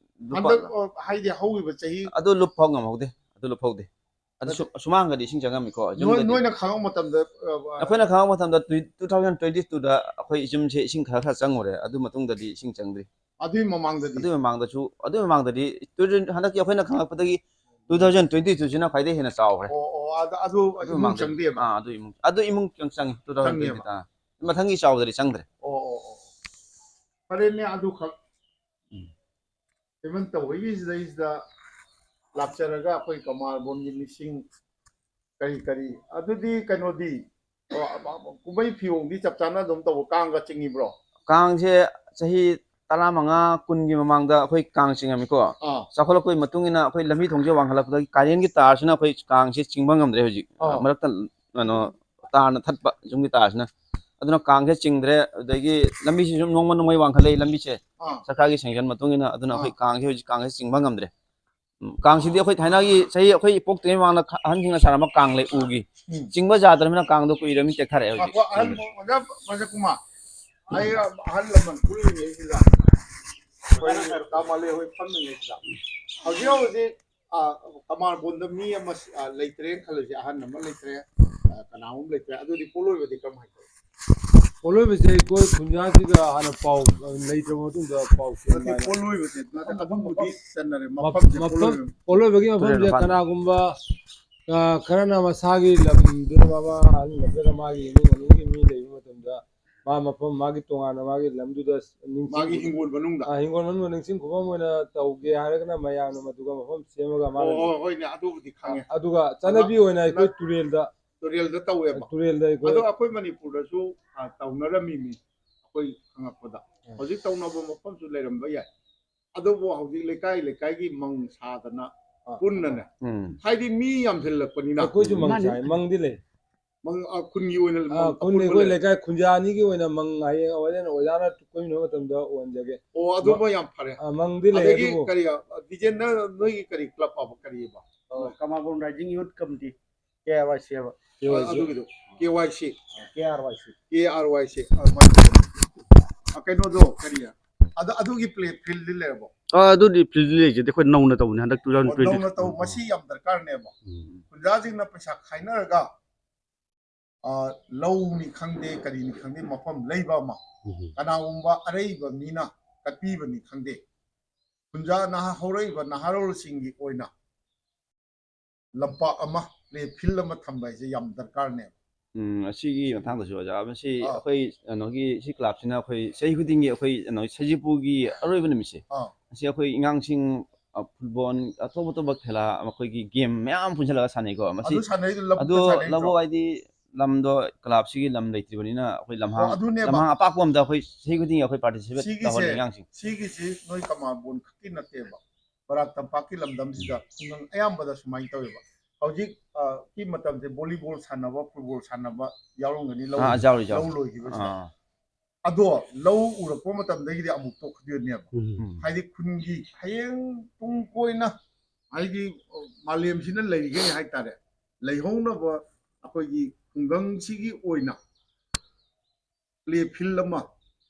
ꯂꯨꯄꯥ ꯍꯟꯗꯛ, ꯑꯣ, ꯍꯥꯏꯗꯤ ꯍꯧꯈꯤꯕ ꯆꯍꯤ ꯑꯗꯨ ꯂꯨꯞ ꯐꯥꯎ ꯉꯝꯍꯧꯗꯦ, ꯑꯗꯨ ꯂꯨꯞ ꯐꯥꯎꯗꯦ꯫ ꯑꯗꯨ ꯁꯨ- ꯁꯨꯃꯥꯡꯒꯗꯤ ꯏꯁꯤꯡ ꯆꯪꯉꯝꯃꯤꯀꯣ? ꯅꯣꯏ ꯌꯨꯝꯗꯗꯤ ꯅꯣꯏꯅ ꯈꯪꯉꯛꯄ ꯃꯇꯝꯗ ꯑ, ꯑ, ꯑꯩꯈꯣꯏꯅ ꯈꯪꯉꯛꯄ ꯃꯇꯝꯗ ꯇꯨ ꯊꯥꯎꯖꯟ ꯇ꯭ꯋꯦꯟꯇꯤ ꯇꯨꯗ ꯑꯩꯈꯣꯏ ꯌꯨꯝꯁꯦ ꯏꯁꯤꯡ ꯈꯔ ꯈꯔ ꯆꯪꯉꯨꯔꯦ꯫ ꯑꯗꯨ ꯃꯇꯨꯡꯗꯗꯤ ꯏꯁꯤꯡ ꯆꯪꯗ꯭ꯔꯤ꯫ ꯑꯗꯨꯒꯤ ꯃꯃꯥꯡꯗꯗꯤ ꯑꯗꯨꯒꯤ ꯃꯃꯥꯡꯗꯁꯨ ꯑꯗꯨꯒꯤ ꯃꯃꯥꯡꯗꯗꯤ ꯇꯨ ꯊꯥꯎꯖꯟ ꯍꯟꯗꯛꯀꯤ ꯑꯩꯈꯣꯏꯅ ꯈꯪꯉꯛꯄꯗꯒꯤ ꯇꯨ ꯊꯥꯎꯖꯟ ꯇ꯭ꯋꯦꯟꯇꯤ ꯇꯨꯁꯤꯅ ꯈ꯭ꯋꯥꯏꯗꯒꯤ ꯍꯦꯟꯅ ꯆꯥꯎꯈ꯭ꯔꯦ꯫ ꯑꯣ ꯑꯣ ꯑꯗ ꯑꯗꯨ ꯑꯗꯨ ꯏꯃꯨꯡ ꯃꯃꯥꯡꯗꯗꯤ ꯆꯪꯗꯦꯕ꯫ ꯑꯥ ꯑꯗꯨ ꯏꯃꯨꯡ ꯑꯗꯨ ꯏꯃꯨꯡ ꯆꯪ ꯆꯪꯉꯤ ꯇꯨ ꯊꯥꯎꯖꯟ ꯇ꯭ꯋꯦꯟꯇꯤ ꯆꯪꯉꯦꯕ꯫ ꯇꯥ ꯃꯊꯪꯒꯤ ꯆꯥꯎꯕꯗꯗꯤ ꯆꯪꯗ꯭ꯔꯦ꯫ ꯑꯣ ꯑꯣ ꯑꯣ ꯐꯔꯦꯅꯦ ꯑꯗꯨꯈꯛ ꯎꯝ꯫ ꯄꯦꯃꯦꯟ ꯇꯧꯕꯒꯤ ꯁꯤꯗꯩꯁꯤꯗ ꯂꯥꯛꯆꯔꯒ ꯑꯩꯈꯣꯏ ꯀꯃꯥꯔꯕꯣꯟꯒꯤ ꯅꯤꯡꯁꯤꯡ ꯀꯔꯤ ꯀꯔꯤ ꯑꯗꯨꯗꯤ ꯀꯩꯅꯣꯗꯤ ꯑꯣ, ꯑ, ꯑ, ꯀꯨꯝꯍꯩ ꯐꯤꯌꯣꯡꯗꯤ ꯆꯞ ꯆꯥꯅ ꯑꯗꯨꯝ ꯇꯧꯕ ꯀꯥꯡꯒ ꯆꯤꯡꯉꯤꯕ꯭ꯔꯣ? ꯀꯥꯡꯁꯦ ꯆꯍꯤ ꯇꯔꯥꯃꯉꯥ ꯀꯨꯟꯒꯤ ꯃꯃꯥꯡꯗ ꯑꯩꯈꯣꯏ ꯀꯥꯡ ꯆꯤꯡꯉꯝꯃꯤꯀꯣ꯫ ꯑꯥ꯫ ꯆꯥꯎꯈꯠꯂꯛꯄꯒꯤ ꯃꯇꯨꯡ ꯏꯟꯅ ꯑꯩꯈꯣꯏ ꯂꯝꯕꯤ ꯊꯣꯡꯁꯦ ꯋꯥꯡꯈꯠꯂꯛꯄꯗꯒꯤ ꯀꯥꯔꯦꯟꯒꯤ ꯇꯥꯔꯁꯤꯅ ꯑꯩꯈꯣꯏ ꯀꯥꯡꯁꯦ ꯆꯤꯡꯕ ꯉꯝꯗ꯭ꯔꯦ ꯍꯧꯖꯤꯛ꯫ ꯑꯥ꯫ ꯃꯔꯛꯇ ꯀꯩꯅꯣ ꯇꯥꯔꯅ ꯊꯠꯄ ꯌꯨꯝꯒꯤ ꯇꯥꯔꯁꯤꯅ꯫ ꯑꯗꯨꯅ ꯀꯥꯡꯁꯦ ꯆꯤꯡꯗ꯭ꯔꯦ꯫ ꯑꯗꯨꯗꯒꯤ ꯂꯝꯕꯤꯁꯤꯁꯨ ꯅꯣꯡꯃ ꯅꯣꯡꯃꯒꯤ ꯋꯥꯡꯈꯠꯂꯛꯏ ꯂꯝꯕꯤꯁꯦ꯫ ꯑꯥ꯫ ꯁꯔꯀꯥꯔꯒꯤ ꯁꯦꯡꯁꯟ ꯃꯇꯨꯡ ꯏꯟꯅ꯫ ꯑꯗꯨꯅ ꯑꯥ꯫ ꯑꯩꯈꯣꯏ ꯀꯥꯡꯁꯦ ꯍꯧꯖꯤꯛ ꯀꯥꯡꯁꯦ ꯆꯤꯡꯕ ꯉꯝꯗ꯭ꯔꯦ꯫ ꯎꯝ, ꯀꯥꯡꯁꯤꯗꯤ ꯑꯩꯈꯣꯏ ꯊꯥꯏꯅꯒꯤ ꯆꯍꯤ ꯑꯩꯈꯣꯏ ꯄꯣꯛꯇ꯭ꯔꯤꯉꯩ ꯃꯃꯥꯡꯗ ꯈ-, ꯑꯍꯟꯁꯤꯡꯅ ꯁꯥꯔꯝꯕ ꯀꯥꯡ ꯂꯩ ꯎꯒꯤ꯫ ꯎꯝ꯫ ꯆꯤꯡꯕ ꯌꯥꯗ꯭ꯔꯕꯅꯤꯅ ꯀꯥꯡꯗꯣ ꯀꯨꯏꯔꯕꯅꯤꯅ ꯇꯦꯛꯊꯔꯛꯑꯦ ꯍꯧꯖꯤꯛ꯫ ꯉꯥꯏꯈꯣ, ꯑꯍꯟ ꯎꯝ꯫ ꯑꯣꯖꯥ ꯃꯖꯀꯨꯃꯥꯔ, ꯑꯩ ꯑꯍꯜ ꯂꯃꯟ ꯄꯨꯜꯂꯤꯉꯩꯁꯤꯗ ꯑꯩꯈꯣꯏ ꯀꯃꯥꯂꯦ ꯍꯣꯏ ꯐꯝꯃꯤꯉꯩꯁꯤꯗ ꯍꯧꯖꯤꯛ ꯍꯧꯖꯤꯛ, ꯑ, ꯀꯃꯥꯔꯕꯣꯟꯗ ꯃꯤ ꯑꯃ, ꯑ, ꯂꯩꯇ꯭ꯔꯦꯅ ꯈꯜꯂꯁꯤ, ꯑꯍꯟ ꯑꯃ ꯂꯩꯇ꯭ꯔꯦ, ꯑ, ꯀꯅꯥꯒꯨꯝꯕ ꯂꯩꯇ꯭ꯔꯦ, ꯑꯗꯨꯗꯤ ꯄꯣꯠꯂꯣꯏꯕꯗꯤ ꯀꯔꯝ ꯍꯥꯏꯅ ꯇꯧꯏ? ꯄꯣꯠꯂꯣꯏꯕꯁꯦ ꯑꯩꯈꯣꯏ ꯈꯨꯟꯖꯥꯁꯤꯗ ꯍꯥꯟꯅ ꯄꯥꯎ, ꯑ, ꯂꯩꯇ꯭ꯔꯕ ꯃꯇꯨꯡꯗ ꯄꯥꯎ ꯅꯠꯇꯦ, ꯆꯦꯟꯕ ꯍꯥꯏꯅ꯫ ꯄꯣꯠꯂꯣꯏꯕꯁꯦ ꯅꯠꯇꯦ, ꯑꯗꯨꯕꯨꯗꯤ ꯆꯟꯅꯔꯦ, ꯃꯐꯝ-, ꯃꯐꯝꯁꯦ ꯃꯐꯝ-, ꯄꯣꯠꯂꯣꯏꯕ꯫ ꯄꯣꯠꯂꯣꯏꯕꯒꯤ ꯃꯐꯝꯁꯦ ꯇꯨꯔꯦꯜ ꯃꯄꯥꯟ꯫ ꯀꯅꯥꯒꯨꯝꯕ, ꯑ, ꯈꯔꯅ ꯃꯁꯥꯒꯤ ꯂꯝꯗꯨꯗ ꯃꯃꯥ ꯑꯍꯜ ꯅꯠꯇ꯭ꯔꯒ ꯃꯥꯒꯤ ꯏꯃꯨꯡ ꯃꯅꯨꯡꯒꯤ ꯃꯤ ꯂꯩꯕ ꯃꯇꯝꯗ ꯃꯥ ꯃꯐꯝ ꯃꯥꯒꯤ ꯇꯣꯉꯥꯟꯅ ꯃꯥꯒꯤ ꯂꯝꯗꯨꯗ ꯅꯤꯡꯁꯤꯡ-, ꯃꯥꯒꯤ ꯍꯤꯡꯒꯣꯜ ꯃꯅꯨꯡꯗ꯫ ꯑ, ꯍꯤꯡꯒꯣꯜ ꯃꯅꯨꯡꯗ ꯅꯤꯡꯁꯤꯡ ꯈꯨꯕꯝ ꯑꯣꯏꯅ ꯇꯧꯒꯦ ꯍꯥꯏꯔꯒꯅ ꯃꯌꯥꯝꯅ ꯃꯗꯨꯒ ꯃꯐꯝ ꯁꯦꯝꯃꯒ ꯃꯥꯅ ꯑꯣ, ꯍꯣꯏ, ꯍꯣꯏꯅꯦ, ꯑꯗꯨꯕꯨꯗꯤ ꯈꯪꯉꯦ꯫ ꯑꯗꯨꯒ ꯆꯠꯅꯕꯤ ꯑꯣꯏꯅ ꯑꯩꯈꯣꯏ ꯇꯨꯔꯦꯜꯗ ꯇꯨꯔꯦꯜꯗ ꯇꯧꯋꯦꯕ꯫ ꯇꯨꯔꯦꯜꯗ ꯑꯩꯈꯣꯏ ꯑꯗꯣ ꯑꯩꯈꯣꯏ ꯃꯅꯤꯄꯨꯔꯗꯁꯨ, ꯑ, ꯇꯧꯅꯔꯝꯃꯤꯅꯤ ꯑꯩꯈꯣꯏ ꯈꯪꯉꯛꯄꯗ꯫ ꯎꯝ꯫ ꯍꯧꯖꯤꯛ ꯇꯧꯅꯕ ꯃꯐꯝꯁꯨ ꯂꯩꯔꯝꯕ ꯌꯥꯏ꯫ ꯑꯗꯨꯕꯨ ꯍꯧꯖꯤꯛ ꯂꯩꯀꯥꯏ ꯂꯩꯀꯥꯏꯒꯤ ꯃꯪ ꯁꯥꯗꯅ ꯑꯥ꯫ ꯄꯨꯟꯅꯅꯦ꯫ ꯎꯝ꯫ ꯍꯥꯏꯗꯤ ꯃꯤ ꯌꯥꯝꯁꯤꯜꯂꯛꯄꯅꯤꯅ꯫ ꯑꯩꯈꯣꯏꯁꯨ ꯃꯪ ꯃꯥꯅꯤ꯫ ꯁꯥꯏ, ꯃꯪꯗꯤ ꯂꯩ꯫ ꯃꯪ, ꯑ, ꯈꯨꯟꯒꯤ ꯑꯣꯏꯅ ꯑꯥ, ꯃꯪ ꯈꯨꯟꯒꯤ ꯑꯄꯨꯟꯕ ꯑꯩꯈꯣꯏ ꯂꯩ꯫ ꯂꯩꯀꯥꯏ ꯈꯨꯟꯖꯥ ꯑꯅꯤꯒꯤ ꯑꯣꯏꯅ ꯃꯪ ꯍꯌꯦꯡ ꯍꯣꯔꯦꯟ ꯑꯣꯖꯥꯅ ꯀꯣꯏꯃꯤꯟꯅꯕ ꯃꯇꯝꯗ ꯑꯣꯟꯖꯒꯦ꯫ ꯑꯣ, ꯑꯗꯨꯃ ꯃ-, ꯌꯥꯝ ꯐꯔꯦ꯫ ꯑꯥ, ꯃꯪꯗꯤ ꯂꯩ, ꯑꯗꯒꯤ ꯑꯗꯨꯕꯨ ꯀꯔꯤ, ꯑ, ꯗꯤꯖꯦꯟꯗ ꯅꯣꯏꯒꯤ ꯀꯔꯤ ꯀ꯭ꯂꯕ ꯍꯥꯏꯕ ꯀꯔꯤꯕ? ꯑ, ꯀꯃꯥꯔꯕꯣꯟ ꯔꯥꯏꯖꯤꯡ ꯌꯨꯠ ꯀꯃꯤꯇꯤ꯫ ꯀꯦ ꯑꯥꯔ ꯋꯥꯏ ꯁꯤ ꯍꯥꯏꯕ꯫ ꯀꯦ ꯋꯥꯏ ꯁꯤ꯫ ꯑꯗꯨꯒꯤꯗꯣ, ꯀꯦ ꯋꯥꯏ ꯁꯤ꯫ ꯀꯦ ꯑꯥꯔ ꯋꯥꯏ ꯁꯤ꯫ ꯀꯦ ꯑꯥꯔ ꯋꯥꯏ ꯁꯤ꯫ ꯑ, ꯃꯥꯏ-, ꯑ, ꯀꯩꯅꯣꯗꯣ, ꯀꯔꯤ? ꯑꯗ ꯑꯗꯨꯒꯤ ꯄ꯭ꯂꯦ ꯐꯤꯜꯗꯤ ꯂꯩꯔꯕꯣ? ꯑꯥ, ꯑꯗꯨꯗꯤ ꯐꯤꯜꯗꯤ ꯂꯩꯖꯗꯦ, ꯑꯩꯈꯣꯏ ꯅꯧꯅ ꯇꯧꯕꯅꯦ ꯍꯟꯗꯛ ꯇꯨ ꯊꯥꯎꯖꯟ ꯑꯣ, ꯇ꯭ꯋꯦꯟꯇꯤ꯫ ꯅꯧꯅ ꯇꯧ, ꯃꯁꯤ ꯌꯥꯝ ꯗꯔꯀꯥꯔꯅꯦꯕ꯫ ꯎꯝ. ꯈꯨꯟꯖꯥꯁꯤꯡꯅ ꯄꯩꯁꯥ ꯈꯥꯏꯅꯔꯒ, ꯑ, ꯂꯧꯅꯤ ꯈꯪꯗꯦ, ꯀꯔꯤꯅꯤ ꯈꯪꯗꯦ, ꯃꯐꯝ ꯂꯩꯕ ꯑꯃ, ꯎꯝ. ꯀꯅꯥꯒꯨꯝꯕ ꯑꯔꯩꯕ ꯃꯤꯅ ꯀꯠꯄꯤꯕꯅꯤ ꯈꯪꯗꯦ, ꯈꯨꯟꯖꯥ ꯅꯍꯥ, ꯍꯧꯔꯛꯏꯕ ꯅꯍꯥꯔꯣꯜꯁꯤꯡꯒꯤ ꯑꯣꯏꯅ ꯂꯝꯄꯥꯛ ꯑꯃ, ꯄ꯭ꯂꯦ ꯐꯤꯜ ꯑꯃ ꯊꯝꯕ ꯍꯥꯏꯁꯦ ꯌꯥꯝ ꯗꯔꯀꯥꯔꯅꯦꯕ꯫ ꯎꯝ, ꯑꯁꯤꯒꯤ ꯃꯇꯥꯡꯗꯁꯨ ꯑꯣꯖꯥ, ꯃꯁꯤ ꯑꯥ. ꯑꯩꯈꯣꯏ ꯀꯩꯅꯣꯒꯤ ꯁꯤ ꯀ꯭ꯂꯕꯁꯤꯅ ꯑꯩꯈꯣꯏ ꯆꯍꯤ ꯈꯨꯗꯤꯡꯒꯤ ꯑꯩꯈꯣꯏ ꯀꯩꯅꯣ ꯁꯖꯤꯕꯨꯒꯤ ꯑꯔꯣꯏꯕ ꯅꯨꯃꯤꯠꯁꯦ, ꯑꯥ. ꯑꯁꯤ ꯑꯩꯈꯣꯏ ꯑꯉꯥꯡꯁꯤꯡ, ꯑ, ꯐꯨꯠꯕꯣꯜ, ꯑꯇꯣꯞ ꯑꯇꯣꯞꯄ ꯈꯦꯂꯥ, ꯑꯩꯈꯣꯏꯒꯤ ꯒꯦꯝ ꯃꯌꯥꯝ ꯄꯨꯟꯁꯤꯜꯂꯒ ꯁꯥꯟꯅꯩꯀꯣ꯫ ꯃꯁꯤ ꯑꯗꯨ ꯁꯥꯟꯅꯩꯗꯣ ꯂꯧꯕꯨꯛꯇ ꯑꯗꯣ ꯁꯥꯟꯅꯩ ꯅꯠꯇ꯭ꯔꯣ? ꯂꯧꯕꯨꯛ ꯍꯥꯏꯗꯤ ꯂꯝꯗꯣ ꯀ꯭ꯂꯕꯁꯤꯒꯤ ꯂꯝ ꯂꯩꯇ꯭ꯔꯤꯕꯅꯤꯅ ꯑꯩꯈꯣꯏ ꯂꯝꯍꯥꯡ, ꯑꯣ, ꯑꯗꯨꯅꯦꯕ꯫ ꯂꯝꯍꯥꯡ ꯑꯄꯥꯛꯄ ꯑꯝꯗ ꯑꯩꯈꯣꯏ ꯆꯍꯤ ꯈꯨꯗꯤꯡꯒꯤ ꯑꯩꯈꯣꯏ ꯄꯥꯔꯇꯤꯁꯤꯄꯦꯠ ꯁꯤꯒꯤꯁꯦ ꯇꯧꯍꯜꯂꯤ ꯑꯉꯥꯡꯁꯤꯡ꯫ ꯁꯤꯒꯤꯁꯤ ꯅꯣꯏ ꯀꯃꯥꯔꯕꯣꯟ ꯈꯛꯀꯤ ꯅꯠꯇꯦꯕ, ꯕꯔꯥꯛ ꯇꯝꯄꯥꯛꯀꯤ ꯂꯝꯗꯝꯁꯤꯗ ꯈꯨꯡꯒꯪ ꯑꯌꯥꯝꯕꯗ ꯁꯨꯃꯥꯏꯅ ꯇꯧꯋꯦꯕ꯫ ꯍꯧꯖꯤꯛ, ꯑ, ꯀꯤ ꯃꯇꯝꯁꯦ ꯕꯣꯂꯤꯕꯣꯜ ꯁꯥꯟꯅꯕ, ꯐꯨꯠꯕꯣꯜ ꯁꯥꯟꯅꯕ ꯌꯥꯎꯔꯝꯒꯅꯤ ꯂꯧ, ꯑꯥ, ꯌꯥꯎꯔꯤ, ꯌꯥꯎꯔꯤ. ꯂꯧ ꯂꯣꯏꯈꯤꯕꯁꯤꯗ꯫ ꯑꯥ. ꯑꯗꯣ ꯂꯧ ꯎꯔꯛꯄ ꯃꯇꯝꯗꯒꯤꯗꯤ ꯑꯃꯨꯛ ꯇꯣꯛꯈꯤꯗꯣꯏꯅꯦꯕ꯫ ꯎꯝ. ꯎꯝ. ꯍꯥꯏꯗꯤ ꯈꯨꯟꯒꯤ ꯍꯌꯦꯡ ꯇꯨꯡ ꯀꯣꯏꯅ, ꯍꯥꯏꯗꯤ ꯃꯥꯂꯦꯝꯁꯤꯅ ꯂꯩꯔꯤꯈꯩ ꯍꯥꯏꯇꯥꯔꯦ, ꯂꯩꯍꯧꯅꯕ ꯑꯩꯈꯣꯏꯒꯤ ꯈꯨꯡꯒꯪꯁꯤꯒꯤ ꯑꯣꯏꯅ ꯄ꯭ꯂꯦ ꯐꯤꯜ ꯑꯃ,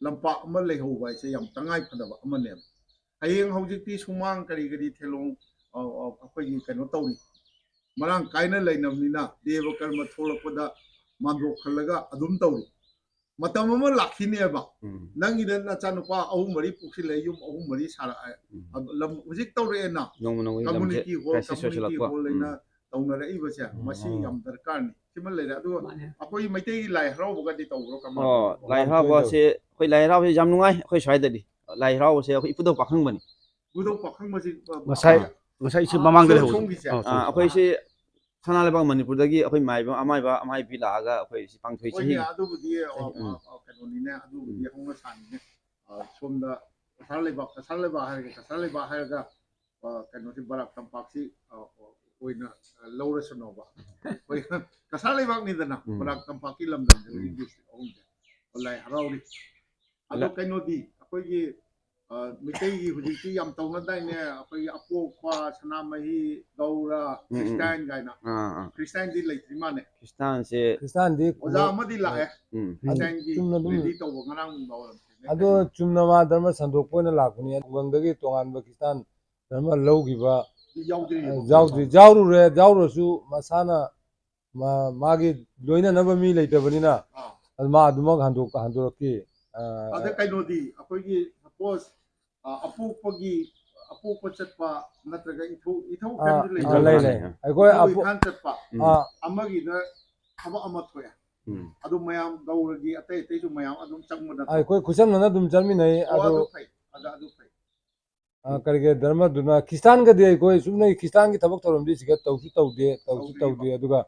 ꯂꯝꯄꯥꯛ ꯑꯃ ꯂꯩꯍꯧꯕ ꯍꯥꯏꯁꯦ ꯌꯥꯝ ꯇꯉꯥꯏ ꯐꯗꯕ ꯑꯃꯅꯦꯕ꯫ ꯍꯌꯦꯡ ꯍꯧꯖꯤꯛꯇꯤ ꯁꯨꯃꯥꯡ ꯀꯔꯤ ꯀꯔꯤ ꯊꯦꯂꯣꯡ, ꯑ, ꯑ, ꯑꯩꯈꯣꯏꯒꯤ ꯀꯩꯅꯣ ꯇꯧꯔꯤ, ꯃꯔꯥꯡ ꯀꯥꯏꯅ ꯂꯩꯅꯕꯅꯤꯅ ꯗꯦꯕ ꯀꯔꯃ ꯊꯣꯛꯂꯛꯄꯗ ꯃꯥꯟꯗꯣꯛꯍꯜꯂꯒ ꯑꯗꯨꯝ ꯇꯧꯔꯤ꯫ ꯃꯇꯝ ꯑꯃ ꯂꯥꯛꯈꯤꯅꯦꯕ, ꯎꯝ. ꯅꯪꯒꯤꯗ ꯅꯆꯥꯅꯨꯄꯥ ꯑꯍꯨꯝ ꯃꯔꯤ ꯄꯣꯛꯁꯤꯜꯂꯛꯑꯦ, ꯌꯨꯝ ꯑꯍꯨꯝ ꯃꯔꯤ ꯁꯥꯔꯛꯑꯦ꯫ ꯎꯝ. ꯑꯗꯨ ꯂꯝ ꯍꯧꯖꯤꯛ ꯇꯧꯔꯛꯑꯦꯅ, ꯅꯣꯡꯃ ꯅꯣꯡꯃꯒꯤ ꯂꯝꯁꯦ ꯀꯝꯃꯨꯅꯤꯇꯤ ꯍꯣꯜ, ꯀ꯭ꯔꯥꯏꯁꯤꯁ ꯀꯝꯃꯨꯅꯤꯇꯤ ꯑꯣꯏꯁꯤꯜꯂꯛꯄ. ꯍꯣꯜ ꯍꯥꯏꯅ ꯎꯝ. ꯇꯧꯅꯔꯛꯏꯕꯁꯦ, ꯃꯁꯤ ꯑꯣ. ꯌꯥꯝ ꯗꯔꯀꯥꯔꯅꯤ꯫ ꯁꯤꯃ ꯂꯩꯔꯦ꯫ ꯑꯗꯨꯒ ꯃꯥꯅꯦ. ꯑꯩꯈꯣꯏ ꯃꯩꯇꯩꯒꯤ ꯂꯥꯏ ꯍꯔꯥꯎꯕꯒꯗꯤ ꯇꯧꯕ꯭ꯔꯣ, ꯀꯃꯥꯏꯅ ꯑꯣ, ꯇꯧꯕ꯭ꯔꯣ? ꯂꯥꯏ ꯍꯔꯥꯎꯕꯁꯦ, ꯑꯩꯈꯣꯏ ꯂꯥꯏ ꯍꯔꯥꯎꯕꯁꯦ ꯌꯥꯝ ꯅꯨꯡꯉꯥꯏ꯫ ꯑꯩꯈꯣꯏ ꯁ꯭ꯋꯥꯏꯗꯗꯤ ꯂꯥꯏ ꯍꯔꯥꯎꯕꯁꯦ ꯑꯩꯈꯣꯏ ꯏꯄꯨꯗꯧ ꯄꯥꯈꯪꯕꯅꯤ. ꯏꯄꯨꯗꯧ ꯄꯥꯈꯪꯕꯁꯤ, ꯑ, ꯉꯁꯥꯏ, ꯑ, ꯉꯁꯥꯏ ꯏꯁꯨ ꯑ, ꯃꯃꯥꯡꯗ ꯁꯣꯝ-, ꯂꯩꯍꯧꯕꯗꯣ. ꯁꯣꯝꯒꯤꯁꯦ꯫ ꯑꯧ, ꯑꯥ, ꯑꯩꯈꯣꯏꯁꯤ ꯁꯅꯥ ꯂꯩꯕꯥꯛ ꯃꯅꯤꯄꯨꯔꯗꯒꯤ ꯑꯩꯈꯣꯏ ꯃꯥꯏꯕ, ꯑꯃꯥꯏꯕ, ꯑꯃꯥꯏꯕꯤ ꯂꯥꯛꯑꯒ ꯑꯩꯈꯣꯏ ꯁꯤ ꯄꯥꯡꯊꯣꯛꯏ. ꯆꯍꯤ ꯍꯣꯏꯅꯦ, ꯑꯗꯨꯕꯨꯗꯤ, ꯑ, ꯎꯝ. ꯑ, ꯑ, ꯀꯩꯅꯣꯅꯤꯅꯦ, ꯑꯗꯨꯕꯨꯗꯤ ꯎꯝ. ꯍꯧꯅ ꯁꯥꯅꯤꯅꯦ꯫ ꯑ, ꯁꯣꯝꯗ ꯀꯁꯥꯔ ꯂꯩꯕꯥꯛ, ꯀꯁꯥꯔ ꯂꯩꯕꯥꯛ ꯍꯥꯏꯔꯒ, ꯀꯁꯥꯔ ꯂꯩꯕꯥꯛ ꯍꯥꯏꯔꯒ, ꯑ, ꯀꯩꯅꯣꯁꯤ ꯕꯔꯥꯛ ꯇꯝꯄꯥꯛꯁꯤ, ꯑ, ꯑ, ꯑꯣꯏꯅ, ꯑ, ꯂꯧꯔꯁꯅꯣꯕ꯫ ꯑꯩꯈꯣꯏ ꯀꯁꯥꯔ ꯂꯩꯕꯥꯛꯅꯤꯗꯅ, ꯎꯝ. ꯕꯔꯥꯛ ꯇꯝꯄꯥꯛꯀꯤ ꯂꯝꯗꯝꯁꯦ ꯍꯧꯖꯤꯛ ꯎꯝ. ꯗꯤꯁꯇ꯭ꯔꯤꯛ ꯑꯍꯨꯝꯁꯦ꯫ ꯑꯣ, ꯂꯥꯏ ꯍꯔꯥꯎꯔꯤ꯫ ꯑꯗꯣ ꯂ- ꯀꯩꯅꯣꯗꯤ, ꯑꯩꯈꯣꯏꯒꯤ, ꯑ, ꯃꯤꯇꯩꯒꯤ ꯍꯧꯖꯤꯛꯇꯤ ꯌꯥꯝ ꯇꯧꯅꯗꯥꯏꯅꯦ, ꯑꯩꯈꯣꯏꯒꯤ ꯑꯄꯣꯛꯄ, ꯁꯅꯥꯃꯍꯤ, ꯒꯧꯔ, ꯎꯝ, ꯎꯝ, ꯎꯝ. ꯈ꯭ꯔꯤꯁꯇꯥꯟ ꯀꯥꯏꯅ꯫ ꯑꯥ, ꯑꯥ. ꯈ꯭ꯔꯤꯁꯇꯥꯟꯗꯤ ꯂꯩꯇ꯭ꯔꯤ ꯃꯥꯜꯂꯦ꯫ ꯈ꯭ꯔꯤꯁꯇꯥꯟꯁꯦ, ꯈ꯭ꯔꯤꯁꯇꯥꯟꯗꯤ ꯑꯣꯖꯥ ꯑꯃꯗꯤ ꯂꯥꯛꯑꯦ, ꯎꯝ. ꯈ꯭ꯔꯤꯁꯇꯥꯟꯒꯤ ꯆꯨꯝꯅ ꯑꯗꯨꯝ ꯔꯦꯂꯤ ꯇꯧꯕ ꯉꯔꯥꯡ ꯅꯨꯡꯗꯥꯡ ꯋꯥꯏꯔꯝ꯫ ꯑꯗꯣ ꯆꯨꯝꯅ ꯃꯥ ꯙꯔꯃ ꯁꯟꯗꯣꯛꯄ ꯑꯣꯏꯅ ꯂꯥꯛꯄꯅꯤ꯫ ꯈꯨꯡꯒꯪꯗꯒꯤ ꯇꯣꯉꯥꯟꯕ ꯈ꯭ꯔꯤꯁꯇꯥꯟ ꯙꯔꯃ ꯂꯧꯈꯤꯕ ꯗꯤ ꯌꯥꯎꯗ꯭ꯔꯤꯕ ꯌꯥꯎꯗ꯭ꯔꯤ꯫ ꯌꯥꯎꯔꯨꯔꯦ꯫ ꯌꯥꯎꯔꯁꯨ ꯃꯁꯥꯅ ꯃꯥ- ꯃꯥꯒꯤ ꯂꯣꯏꯅꯅꯕ ꯃꯤ ꯂꯩꯇꯕꯅꯤꯅ ꯑꯥ ꯑꯗꯨ ꯃꯥ ꯑꯗꯨꯃꯛ ꯍꯟꯗꯣꯛ ꯍꯟꯗꯣꯔꯛꯈꯤ꯫ ꯑ, ꯑꯗ ꯀꯩꯅꯣꯗꯤ ꯑꯩꯈꯣꯏꯒꯤ ꯁꯄꯣꯁ ꯑꯄꯣꯛꯄꯒꯤ ꯑꯄꯣꯛꯄ ꯆꯠꯄ ꯅꯠꯇ꯭ꯔꯒ ꯏꯊꯧ ꯏꯊꯧ ꯑ, ꯈꯟꯕ ꯑ, ꯂꯩꯇꯕ ꯂꯩ ꯂꯩ꯫ ꯑꯩꯈꯣꯏ ꯏꯊꯧ ꯑꯄꯣ- ꯏꯈꯥꯟ ꯆꯠꯄ ꯎꯝ. ꯑ, ꯑꯃꯒꯤꯅ ꯊꯕꯛ ꯑꯃ ꯊꯣꯛꯑꯦ꯫ ꯎꯝ. ꯑꯗꯨ ꯃꯌꯥꯝ ꯒꯧꯔꯒꯤ ꯑꯇꯩ ꯑꯇꯩꯁꯨ ꯃꯌꯥꯝ ꯑꯗꯨꯝ ꯆꯪꯕ ꯅꯠꯇ꯭ꯔꯣ? ꯑꯩꯈꯣꯏ ꯈꯨꯠꯁꯝꯅꯅ ꯑꯗꯨꯝ ꯆꯠꯃꯤꯟꯅꯩ꯫ ꯑꯣ, ꯑꯗꯣ ꯑꯗꯨ ꯐꯩ꯫ ꯑꯗ ꯑꯗꯨ ꯐꯩ꯫ ꯑ, ꯀꯔꯤꯒꯤ ꯙꯔꯃꯗꯨꯅ ꯈ꯭ꯔꯤꯁꯇꯥꯟꯒꯗꯤ ꯑꯩꯈꯣꯏ ꯆꯨꯝꯅꯒꯤ ꯈ꯭ꯔꯤꯁꯇꯥꯟꯒꯤ ꯊꯕꯛ ꯊꯧꯔꯝꯗꯤ ꯁꯤꯒ ꯇꯧꯁꯨ ꯇꯧꯗꯦ, ꯇꯧꯁꯨ ꯇꯧꯗ꯭ꯔꯤꯕ꯫ ꯇꯧꯗꯦ꯫ ꯑꯗꯨꯒ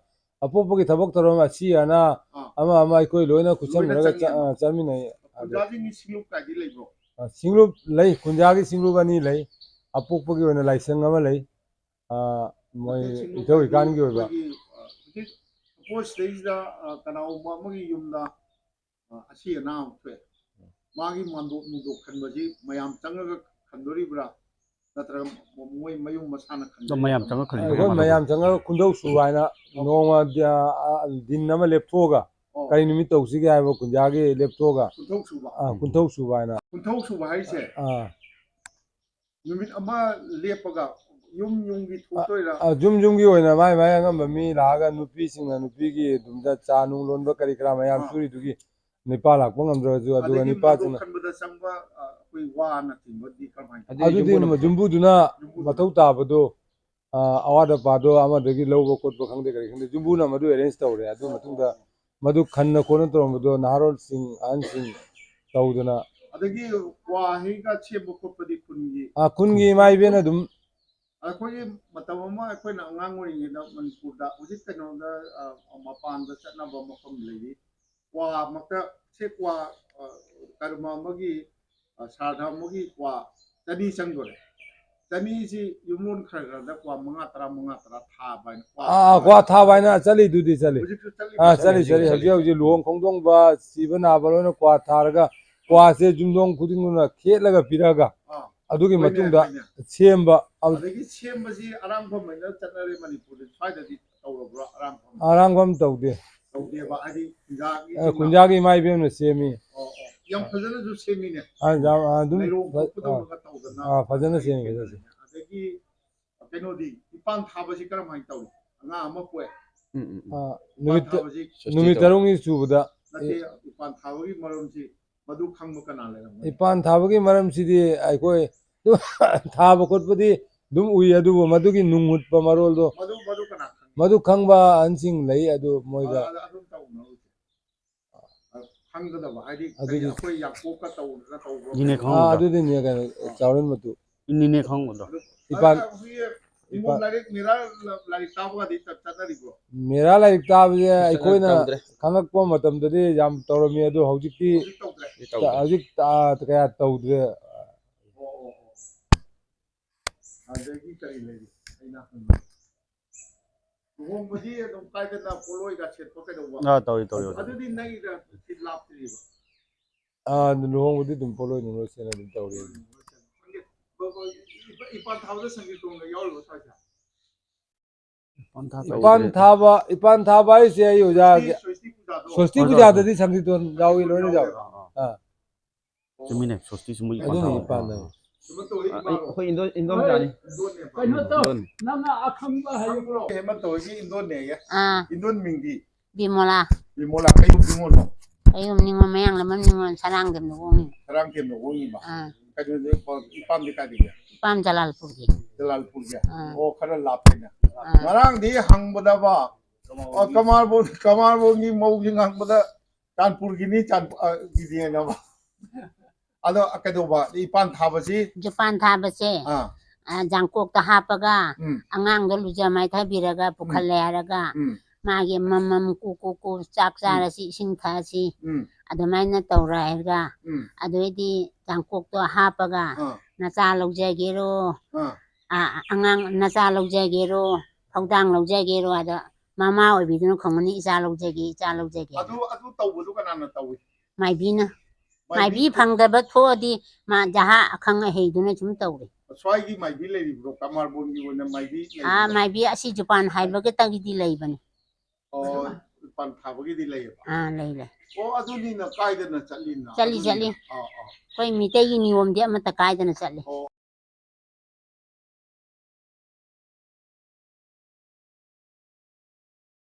ꯑꯄꯣꯛꯄꯒꯤ ꯊꯕꯛ ꯊꯧꯔꯝ ꯑꯁꯤ ꯑꯅꯥ ꯑꯥ꯫ ꯑꯃ ꯑꯃ ꯑꯩꯈꯣꯏ ꯂꯣꯏꯅ ꯈꯨꯠꯁꯝꯅꯔꯒ ꯆꯪꯉꯦ꯫ ꯆ- ꯑ, ꯆꯠꯃꯤꯟꯅꯩ꯫ ꯑꯗꯣ ꯈꯨꯟꯖꯥꯁꯤꯡꯒꯤ ꯁꯤꯡꯂꯨꯞ ꯀꯥꯏꯗꯤ ꯂꯩꯕ꯭ꯔꯣ? ꯑ, ꯁꯤꯡꯂꯨꯞ ꯂꯩ꯫ ꯈꯨꯟꯖꯥꯒꯤ ꯁꯤꯡꯂꯨꯞ ꯑꯅꯤ ꯂꯩ꯫ ꯑꯄꯣꯛꯄꯒꯤ ꯑꯣꯏꯅ ꯂꯥꯏꯁꯪ ꯑꯃ ꯂꯩ꯫ ꯑ, ꯃꯣꯏ ꯑꯗꯨ ꯁꯤꯡꯂꯨꯞ ꯏꯊꯧ ꯍꯥꯏꯗꯤ ꯏꯀꯥꯟꯒꯤ ꯑꯣꯏꯕ꯫ ꯑꯩꯈꯣꯏꯒꯤ, ꯑ, ꯍꯧꯖꯤꯛ ꯁꯄꯣꯁ ꯁꯤꯗꯩꯁꯤꯗ, ꯑ, ꯀꯅꯥꯒꯨꯝꯕ ꯑꯃꯒꯤ ꯌꯨꯝꯗ, ꯑ, ꯑꯁꯤ ꯑꯅꯥ ꯑꯃ ꯊꯣꯛꯑꯦ꯫ ꯃꯥꯒꯤ ꯃꯥꯟꯗꯣꯞ ꯅꯨꯡꯗꯣꯞ ꯈꯟꯕꯁꯤ ꯃꯌꯥꯝ ꯆꯪꯉꯒ ꯈꯟꯗꯣꯔꯤꯕ꯭ꯔꯥ? ꯅꯠꯇ꯭ꯔꯒ ꯃꯣꯏ ꯃꯌꯨꯝ ꯃꯁꯥꯅ ꯈꯟꯗꯣꯔꯤꯕ꯭ꯔꯥ? ꯃꯌꯥꯝ ꯆꯪꯉ ꯈꯟꯕ ꯑꯩꯈꯣꯏ ꯃꯥꯟꯗꯣꯞ꯫ ꯃꯌꯥꯝ ꯆꯪꯉꯒ ꯈꯨꯟꯗꯧ ꯁꯨꯕ ꯍꯥꯏꯅ ꯅꯣꯡꯃ ꯑ, ꯑ, ꯗꯤꯟ ꯑꯃ ꯂꯦꯞꯊꯣꯛꯑꯒ ꯑꯣ, ꯀꯔꯤ ꯅꯨꯃꯤꯠ ꯇꯧꯁꯤꯒꯦ ꯍꯥꯏꯕ ꯈꯨꯟꯖꯥꯒꯤ ꯂꯦꯞꯊꯣꯛꯑꯒ ꯈꯨꯟꯊꯧ ꯁꯨꯕ꯫ ꯑ, ꯈꯨꯟꯊꯧ ꯁꯨꯕ ꯍꯥꯏꯅ꯫ ꯈꯨꯟꯊꯧ ꯁꯨꯕ ꯍꯥꯏꯁꯦ ꯑ, ꯅꯨꯃꯤꯠ ꯑꯃ ꯂꯦꯞꯄꯒ ꯌꯨꯝ ꯌꯨꯝꯒꯤ ꯊꯣꯛꯇꯣꯏꯔꯥ? ꯑ, ꯌꯨꯝ ꯌꯨꯝꯒꯤ ꯑꯣꯏꯅ ꯃꯥꯏ ꯃꯥꯏ ꯑꯉꯝꯕ ꯃꯤ ꯂꯥꯛꯑꯒ ꯅꯨꯄꯤꯁꯤꯡꯅ ꯅꯨꯄꯤꯒꯤ ꯑꯗꯨꯝꯗ ꯆꯥ ꯅꯨꯡ ꯂꯣꯟꯕ ꯀꯔꯤ ꯀꯔꯥ ꯃꯌꯥꯝ ꯑꯥ꯫ ꯁꯨꯔꯤꯗꯨꯒꯤ ꯅꯤꯄꯥ ꯂꯥꯛꯄ ꯉꯝꯗ꯭ꯔꯒꯁꯨ ꯑꯗꯨꯒ ꯑꯗꯒꯤ ꯅꯤꯄꯥꯁꯤꯡ ꯃꯥꯟꯗꯣꯞ ꯈꯟꯕꯗ ꯆꯪꯕ, ꯑ, ꯑꯩꯈꯣꯏ ꯋꯥꯅꯆꯤꯡꯕꯗꯤ ꯀꯔꯝꯍꯥꯏꯅ? ꯑꯗꯨꯗꯤ ꯑꯗꯨꯗꯤ ꯌꯨꯝꯕꯨꯅ ꯃ- ꯌꯨꯝꯕꯨꯗꯨꯅ ꯌꯨꯝꯕꯨꯗꯨꯅ꯫ ꯃꯊꯧ ꯇꯥꯕꯗꯣ ꯑ, ꯑꯋꯥꯠ ꯑꯄꯥꯗꯣ ꯑꯃꯗꯒꯤ ꯂꯧꯕ ꯈꯣꯠꯄ ꯈꯪꯗꯦ ꯀꯔꯤ ꯈꯪꯗꯦ ꯌꯨꯝꯕꯨꯅ ꯃꯗꯨ ꯑꯦꯔꯦꯟꯖ ꯇꯧꯔꯦ꯫ ꯑꯗꯨ ꯃꯇꯨꯡꯗ ꯃꯗꯨ ꯈꯟꯅ ꯈꯣꯠꯅ ꯇꯧꯔꯝꯕꯗꯣ ꯅꯍꯥꯔꯣꯜꯁꯤꯡ ꯑꯍꯟꯁꯤꯡ ꯇꯧꯗꯅ ꯑꯗꯒꯤ ꯀ꯭ꯋꯥ ꯍꯩꯒ ꯁꯦꯝꯕ ꯈꯣꯠꯄꯗꯤ ꯈꯨꯟꯒꯤ? ꯑ, ꯈꯨꯟꯒꯤ ꯏꯃꯥ ꯏꯕꯦꯟ ꯑꯗꯨꯝ ꯑꯩꯈꯣꯏꯒꯤ ꯃꯇꯝ ꯑꯃ ꯑꯩꯈꯣꯏꯅ ꯑꯉꯥꯡ ꯑꯣꯏꯔꯤꯉꯩꯗ ꯃꯅꯤꯄꯨꯔꯗ ꯍꯧꯖꯤꯛ ꯀꯩꯅꯣꯗ, ꯑ, ꯃꯄꯥꯟꯗ ꯆꯠꯅꯕ ꯃꯐꯝ ꯂꯩꯔꯤ꯫ ꯀ꯭ꯋꯥ ꯃꯛꯇ ꯁꯦ ꯀ꯭ꯋꯥ, ꯑ, ꯀꯔꯃ ꯑꯃꯒꯤ, ꯑ, ꯁ꯭ꯔꯥꯗ ꯑꯃꯒꯤ ꯀ꯭ꯋꯥ ꯆꯅꯤ ꯆꯪꯗꯣꯔꯦ꯫ ꯆꯅꯤꯁꯤ ꯌꯨꯝꯂꯣꯟ ꯈꯔ ꯈꯔꯗ ꯀ꯭ꯋꯥ ꯃꯉꯥ ꯇꯔꯥ, ꯃꯉꯥ ꯇꯔꯥ ꯊꯥꯕ ꯍꯥꯏꯅ ꯀ꯭ꯋꯥ ꯑꯥ, ꯀ꯭ꯋꯥ ꯊꯥꯕ ꯍꯥꯏꯅ ꯆꯠꯂꯤꯗꯨꯗꯤ ꯆꯠꯂꯤ꯫ ꯍꯧꯖꯤꯛꯁꯨ ꯆꯠꯂꯤ꯫ ꯑꯥ, ꯆꯠꯂꯤ, ꯆꯠꯂꯤ, ꯆꯠꯂꯤ꯫ ꯆꯠꯂꯤ, ꯍꯧꯖꯤꯛ ꯆꯠꯂꯤ꯫ ꯍꯧꯖꯤꯛ ꯂꯨꯍꯣꯡ ꯈꯣꯡꯗꯣꯡꯕ, ꯁꯤꯕ ꯅꯥꯕ ꯂꯣꯏꯅ ꯀ꯭ꯋꯥ ꯊꯥꯔꯒ ꯀ꯭ꯋꯥꯁꯦ ꯌꯨꯝꯊꯣꯡ ꯈꯨꯗꯤꯡꯃꯛꯅ ꯈꯦꯠꯂꯒ ꯄꯤꯔꯛꯑꯒ ꯑꯥ, ꯑꯗꯨꯒꯤ ꯍꯣꯏꯅꯦ, ꯃꯇꯨꯡꯗ ꯍꯣꯏꯅꯦ꯫ ꯁꯦꯝꯕ꯫ ꯑ-, ꯑꯗꯒꯤ ꯁꯦꯝꯕꯁꯤ ꯑꯔꯥꯡꯐꯝ ꯍꯥꯏꯅ ꯆꯠꯅꯔꯦ ꯃꯅꯤꯄꯨꯔꯗ, ꯁ꯭ꯋꯥꯏꯗꯗꯤ ꯇꯧꯔꯕ꯭ꯔꯣ ꯑꯔꯥꯡꯐꯝ? ꯑꯔꯥꯡꯐꯝ ꯇꯧꯗꯦ꯫ ꯇꯧꯗꯦꯕ, ꯍꯥꯏꯗꯤ ꯈꯨꯟꯖꯥꯒꯤ ꯑ, ꯈꯨꯟꯖꯥꯒꯤ ꯏꯃꯥ ꯏꯕꯦꯟꯅ ꯁꯦꯝꯃꯤ꯫ ꯑꯣ, ꯑꯣ꯫ ꯌꯥꯝ ꯐꯖꯅꯁꯨ ꯁꯦꯝꯃꯤꯅꯦ꯫ ꯑꯥ, ꯌꯥꯝ, ꯑꯥ, ꯑꯗꯨꯝ ꯂꯩꯔꯣꯡ ꯐ-, ꯀꯣꯛꯄꯗꯧꯅꯒ ꯇꯧꯗꯅ꯫ ꯑꯥ, ꯐꯖꯅ ꯁꯦꯝꯃꯤ, ꯐꯖꯅ ꯁꯦꯝꯃꯤ꯫ ꯑꯗꯒꯤ ꯀꯩꯅꯣꯗꯤ, ꯏꯄꯥꯟ ꯊꯥꯕꯁꯤ ꯀꯔꯝꯍꯥꯏꯅ ꯇꯧꯏ? ꯑꯉꯥꯡ ꯑꯃ ꯄꯣꯛꯑꯦ꯫ ꯎꯝ, ꯎꯝ, ꯎꯝ꯫ ꯑꯥ, ꯏꯄꯥꯟ ꯅꯨꯃꯤꯠ ꯇ-, ꯊꯥꯕꯁꯤ ꯁꯣꯁꯇꯤ ꯅꯨꯃꯤꯠ ꯇꯧ- ꯇꯔꯨꯛꯅꯤ ꯁꯨꯕꯗ꯫ ꯅꯠꯇꯦ, ꯏꯄꯥꯟ ꯊꯥꯕꯒꯤ ꯃꯔꯝꯁꯤ ꯃꯗꯨ ꯈꯪꯕ ꯀꯅꯥ ꯂꯩꯔꯝꯒꯅꯤ? ꯏꯄꯥꯟ ꯊꯥꯕꯒꯤ ꯃꯔꯝꯁꯤꯗꯤ ꯑꯩꯈꯣꯏ ꯊꯥꯕ ꯈꯣꯠꯄꯗꯤ ꯑꯗꯨꯝ ꯎꯏ, ꯑꯗꯨꯕꯨ ꯃꯗꯨꯒꯤ ꯅꯨꯡ ꯍꯨꯠꯄ ꯃꯔꯣꯜꯗꯣ ꯃꯗꯨ, ꯃꯗꯨ ꯀꯅꯥ ꯈꯪꯒꯦ? ꯃꯗꯨ ꯈꯪꯕ ꯑꯍꯟꯁꯤꯡ ꯂꯩ, ꯑꯗꯨ ꯃꯣꯏꯗ ꯑꯗ, ꯑꯗ ꯑꯗꯨꯝ ꯇꯧꯅꯔꯨꯁꯦ꯫ ꯈꯪꯒꯗꯕ, ꯍꯥꯏꯗꯤ, ꯑꯗꯨꯗꯤ ꯀꯔꯤ, ꯑꯩꯈꯣꯏ ꯌꯥꯡꯀꯣꯛꯀ ꯇꯧꯗꯅ ꯇꯧꯕ꯭ꯔꯣ? ꯅꯤꯅꯦ ꯑꯥ, ꯈꯪꯕꯗꯣ꯫ ꯑꯗꯨꯗꯤ ꯅꯦ, ꯀꯩꯅꯣ, ꯑꯥ꯫ ꯆꯥꯎꯔꯦꯟ ꯃꯇꯨ꯫ ꯑꯗꯨ, ꯏꯄꯥꯟ-, ꯑꯗ ꯍꯧꯖꯤꯛ ꯏꯄꯥꯟ-, ꯏꯃꯣꯝ ꯂꯥꯏꯔꯤꯛ, ꯃꯤꯔꯥ ꯂꯥꯏꯔꯤꯛ ꯇꯥꯕꯒꯗꯤ ꯆꯠ-, ꯆꯠꯅꯔꯤꯕ꯭ꯔꯣ? ꯃꯤꯔꯥ ꯂꯥꯏꯔꯤꯛ ꯇꯥꯕꯁꯦ ꯆꯠꯅ-, ꯑꯩꯈꯣꯏꯅ ꯇꯧꯗ꯭ꯔꯦ꯫ ꯈꯪꯉꯛꯄ ꯃꯇꯝꯗꯗꯤ ꯌꯥꯝ ꯇꯧꯔꯝꯃꯤ, ꯑꯗꯨ ꯍꯧꯖꯤꯛꯇꯤ ꯍꯧꯖꯤꯛ ꯇꯧꯗ꯭ꯔꯦ? ꯍꯧꯖꯤꯛ ꯇꯧꯗ꯭ꯔꯦ꯫ ꯇ-, ꯍꯧꯖꯤꯛ ꯇ-, ꯀꯌꯥ ꯇꯧꯗ꯭ꯔꯦ꯫ ꯑꯣ, ꯑꯣ, ꯑꯣ꯫ ꯑꯗꯒꯤ ꯀꯔꯤ ꯂꯩꯔꯤ? ꯑꯩꯅ ꯍꯪꯕ꯫ ꯂꯨꯍꯣꯡꯕꯗꯤ ꯑꯗꯨꯝ ꯀꯥꯏꯗꯅ ꯄꯣꯠꯂꯣꯏꯒ ꯁꯦꯠꯄ ꯀꯩꯗꯧꯕ? ꯑꯥ, ꯇꯧꯏ, ꯇꯧꯏ, ꯑꯗꯨ-, ꯇꯧꯏ꯫ ꯑꯗꯨꯗꯤ ꯅꯛꯏꯗ, ꯁꯤ ꯂꯥꯞꯇ꯭ꯔꯤꯕ꯫ ꯑꯥ, ꯑꯗꯨ ꯂꯨꯍꯣꯡꯕꯗꯤ ꯑꯗꯨꯝ ꯄꯣꯠꯂꯣꯏ ꯅꯨꯡꯂꯣꯏ ꯁꯦꯠꯅ ꯑꯗꯨꯝ ꯇꯧꯔꯤ꯫ ꯈꯪꯗꯦ, ꯏꯄꯥꯟ ꯊꯥꯕꯗ ꯁꯪꯒꯤꯠ ꯇꯣꯡꯗ ꯌꯥꯎꯔꯤꯕꯣ ꯁ꯭ꯋꯥꯏꯗ? ꯏꯄꯥꯟ ꯊꯥ ꯏꯄꯥꯟ ꯇꯧꯗ꯭ꯔꯦ꯫ ꯊꯥꯕ, ꯏꯄꯥꯟ ꯊꯥꯕ ꯍꯥꯏꯁꯦ ꯑꯩ ꯑꯣꯖꯥꯒꯤ ꯁ꯭ꯋꯁꯇꯤ ꯄꯨꯖꯥꯗꯣ꯫ ꯁ꯭ꯋꯁꯇꯤ ꯍꯣꯏ, ꯍꯣꯏ, ꯄꯨꯖꯥꯗꯗꯤ ꯍꯣꯏ꯫ ꯁꯪꯒꯤꯠ ꯇꯣꯟ ꯌꯥꯎꯏ, ꯂꯣꯏꯅ ꯌꯥꯎꯏ꯫ ꯑꯥ, ꯑꯥ꯫ ꯑꯥ꯫ ꯆꯨꯝꯃꯤꯅꯦ, ꯁ꯭ꯋꯁꯇꯤ ꯁꯨꯝꯕ ꯏꯄꯥꯟ ꯑꯗꯨꯅꯤ ꯊꯥꯕ꯫ ꯏꯄꯥꯟ ꯊꯥꯕ꯫ ꯑꯥ, ꯑꯩ-, ꯑꯩꯈꯣꯏ ꯏꯟꯗꯣ-, ꯏꯟꯗꯣꯝꯆꯥꯅꯤ꯫ ꯏꯟꯗꯣꯟꯅꯦꯕ꯫ ꯀꯩꯅꯣ ꯇꯧ, ꯏꯟꯗꯣꯟ꯫ ꯅꯪꯅ ꯑꯈꯪꯕ ꯍꯥꯏꯌꯨ꯫ ꯍꯦꯃꯟꯇ ꯍꯣꯏꯒꯤ ꯏꯟꯗꯣꯟꯅꯦꯌꯦ꯫ ꯑꯥ꯫ ꯏꯟꯗꯣꯟ ꯃꯤꯡꯗꯤ? ꯕꯤꯃꯣꯂꯥ꯫ ꯕꯤꯃꯣꯂꯥ, ꯀꯩ ꯌꯨꯝ ꯅꯤꯉꯣꯜꯅꯣ? ꯀꯩ ꯌꯨꯝ ꯅꯤꯉꯣꯜ, ꯃꯌꯥꯡ ꯂꯝꯕꯝ ꯅꯤꯉꯣꯜ, ꯁꯔꯥꯡꯊꯦꯝꯗ ꯍꯣꯡꯉꯤ꯫ ꯁꯔꯥꯡꯊꯦꯝꯗ ꯍꯣꯡꯉꯤꯕ꯫ ꯑꯥ꯫ ꯀꯩꯅꯣꯗꯤ, ꯏꯄꯥꯝꯗꯤ ꯀꯥꯏꯗꯒꯤ? ꯏꯄꯥꯝ ꯖꯂꯥꯜꯄꯨꯔꯒꯤ꯫ ꯖꯂꯥꯜꯄꯨꯔꯒꯤ? ꯑꯥ꯫ ꯑꯣ, ꯈꯔ ꯂꯥꯞꯄꯦꯅꯦ꯫ ꯑꯥ꯫ ꯉꯔꯥꯡꯗꯤ ꯍꯪꯕꯗꯕ, ꯑ, ꯀꯃꯥꯔꯕꯣꯟ, ꯀꯃꯥꯔꯕꯣꯟꯒꯤ ꯃꯧꯁꯤꯡ ꯍꯪꯕꯗ ꯆꯥꯟꯄꯨꯔꯒꯤꯅꯤ, ꯆꯥꯟ-, ꯑ, ꯒꯤꯅꯦꯅ꯫ ꯑꯗꯣ ꯀꯩꯗꯧꯕ? ꯏꯄꯥꯟ ꯊꯥꯕꯁꯤ? ꯖꯄꯥꯟ ꯊꯥꯕꯁꯦ, ꯑꯥ꯫ ꯑ, ꯖꯥꯡꯀꯣꯛꯇ ꯍꯥꯞꯄꯒ, ꯎꯝ꯫ ꯑꯉꯥꯡꯗꯣ ꯂꯨꯖ ꯃꯥꯏꯊꯕꯤꯔꯒ ꯎꯝ꯫ ꯄꯨꯈꯠꯂꯦ ꯍꯥꯏꯔꯒ, ꯎꯝ꯫ ꯃꯥꯒꯤ ꯃꯃꯝ ꯀꯨ ꯀꯨ ꯀꯨ ꯆꯥꯛ ꯎꯝ꯫ ꯆꯥꯔꯁꯤ, ꯏꯁꯤꯡ ꯊꯛꯑꯁꯤ, ꯎꯝ꯫ ꯑꯗꯨꯃꯥꯏꯅ ꯇꯧꯔꯣ ꯍꯥꯏꯔꯒ, ꯎꯝ꯫ ꯑꯗꯨꯑꯣꯏꯗꯤ ꯖꯥꯡꯀꯣꯛꯇꯣ ꯍꯥꯞꯄꯒ, ꯑꯥ꯫ ꯅꯆꯥ ꯂꯧꯖꯒꯦꯔꯣ, ꯑꯥ꯫ ꯑ, ꯑꯉꯥꯡ ꯅꯆꯥ ꯂꯧꯖꯒꯦꯔꯣ, ꯊꯧꯗꯥꯡ ꯂꯧꯖꯒꯦꯔꯣ, ꯑꯗ ꯃꯃꯥ ꯑꯣꯏꯕꯤꯗꯨꯅ ꯈꯨꯝꯒꯅꯤ, "ꯏꯆꯥ ꯂꯧꯖꯒꯦ, ꯏꯆꯥ ꯂꯧꯖꯒꯦ"꯫ ꯑꯗꯨ, ꯑꯗꯨ ꯇꯧꯕꯗꯨ ꯀꯅꯥꯅ ꯇꯧꯏ? ꯃꯥꯏꯕꯤꯅ꯫ ꯃꯥꯏꯕꯤ ꯃꯥꯏꯕꯤ ꯐꯪꯗꯕ ꯊꯣꯛꯑꯗꯤ ꯃꯥ ꯖꯍꯥ ꯑꯈꯪ ꯑꯍꯩꯗꯨꯅ ꯁꯨꯝ ꯇꯧꯔꯦ꯫ ꯁ꯭ꯋꯥꯏꯒꯤ ꯃꯥꯏꯕꯤ ꯂꯩꯔꯤꯕ꯭ꯔꯣ? ꯀꯃꯥꯔꯕꯣꯟꯒꯤ ꯑꯣꯏꯅ ꯃꯥꯏꯕꯤ ꯑꯥ, ꯂꯩꯕ꯭ꯔꯣ? ꯃꯥꯏꯕꯤ ꯑꯁꯤ ꯖꯄꯥꯟ ꯍꯥꯏꯕꯒꯇꯒꯤꯗꯤ ꯂꯩꯕꯅꯤ꯫ ꯑꯣ, ꯖꯄꯥꯟ ꯊꯥꯕꯒꯤꯗꯤ ꯂꯩꯌꯦꯕ? ꯑꯥ, ꯂꯩ, ꯂꯩ꯫ ꯑꯣ, ꯑꯗꯨꯅꯤꯅ ꯀꯥꯏꯗꯅ ꯆꯠꯂꯤꯅ? ꯆꯠꯂꯤ, ꯑꯗꯨꯅꯤꯅ꯫ ꯆꯠꯂꯤ꯫ ꯑꯥ, ꯑꯥ꯫ ꯑꯩꯈꯣꯏ ꯃꯤꯇꯩꯒꯤ ꯅꯤꯌꯣꯝꯗꯤ ꯑꯃꯠꯇ ꯀꯥꯏꯗꯅ ꯆꯠꯂꯤ꯫ ꯑꯣ,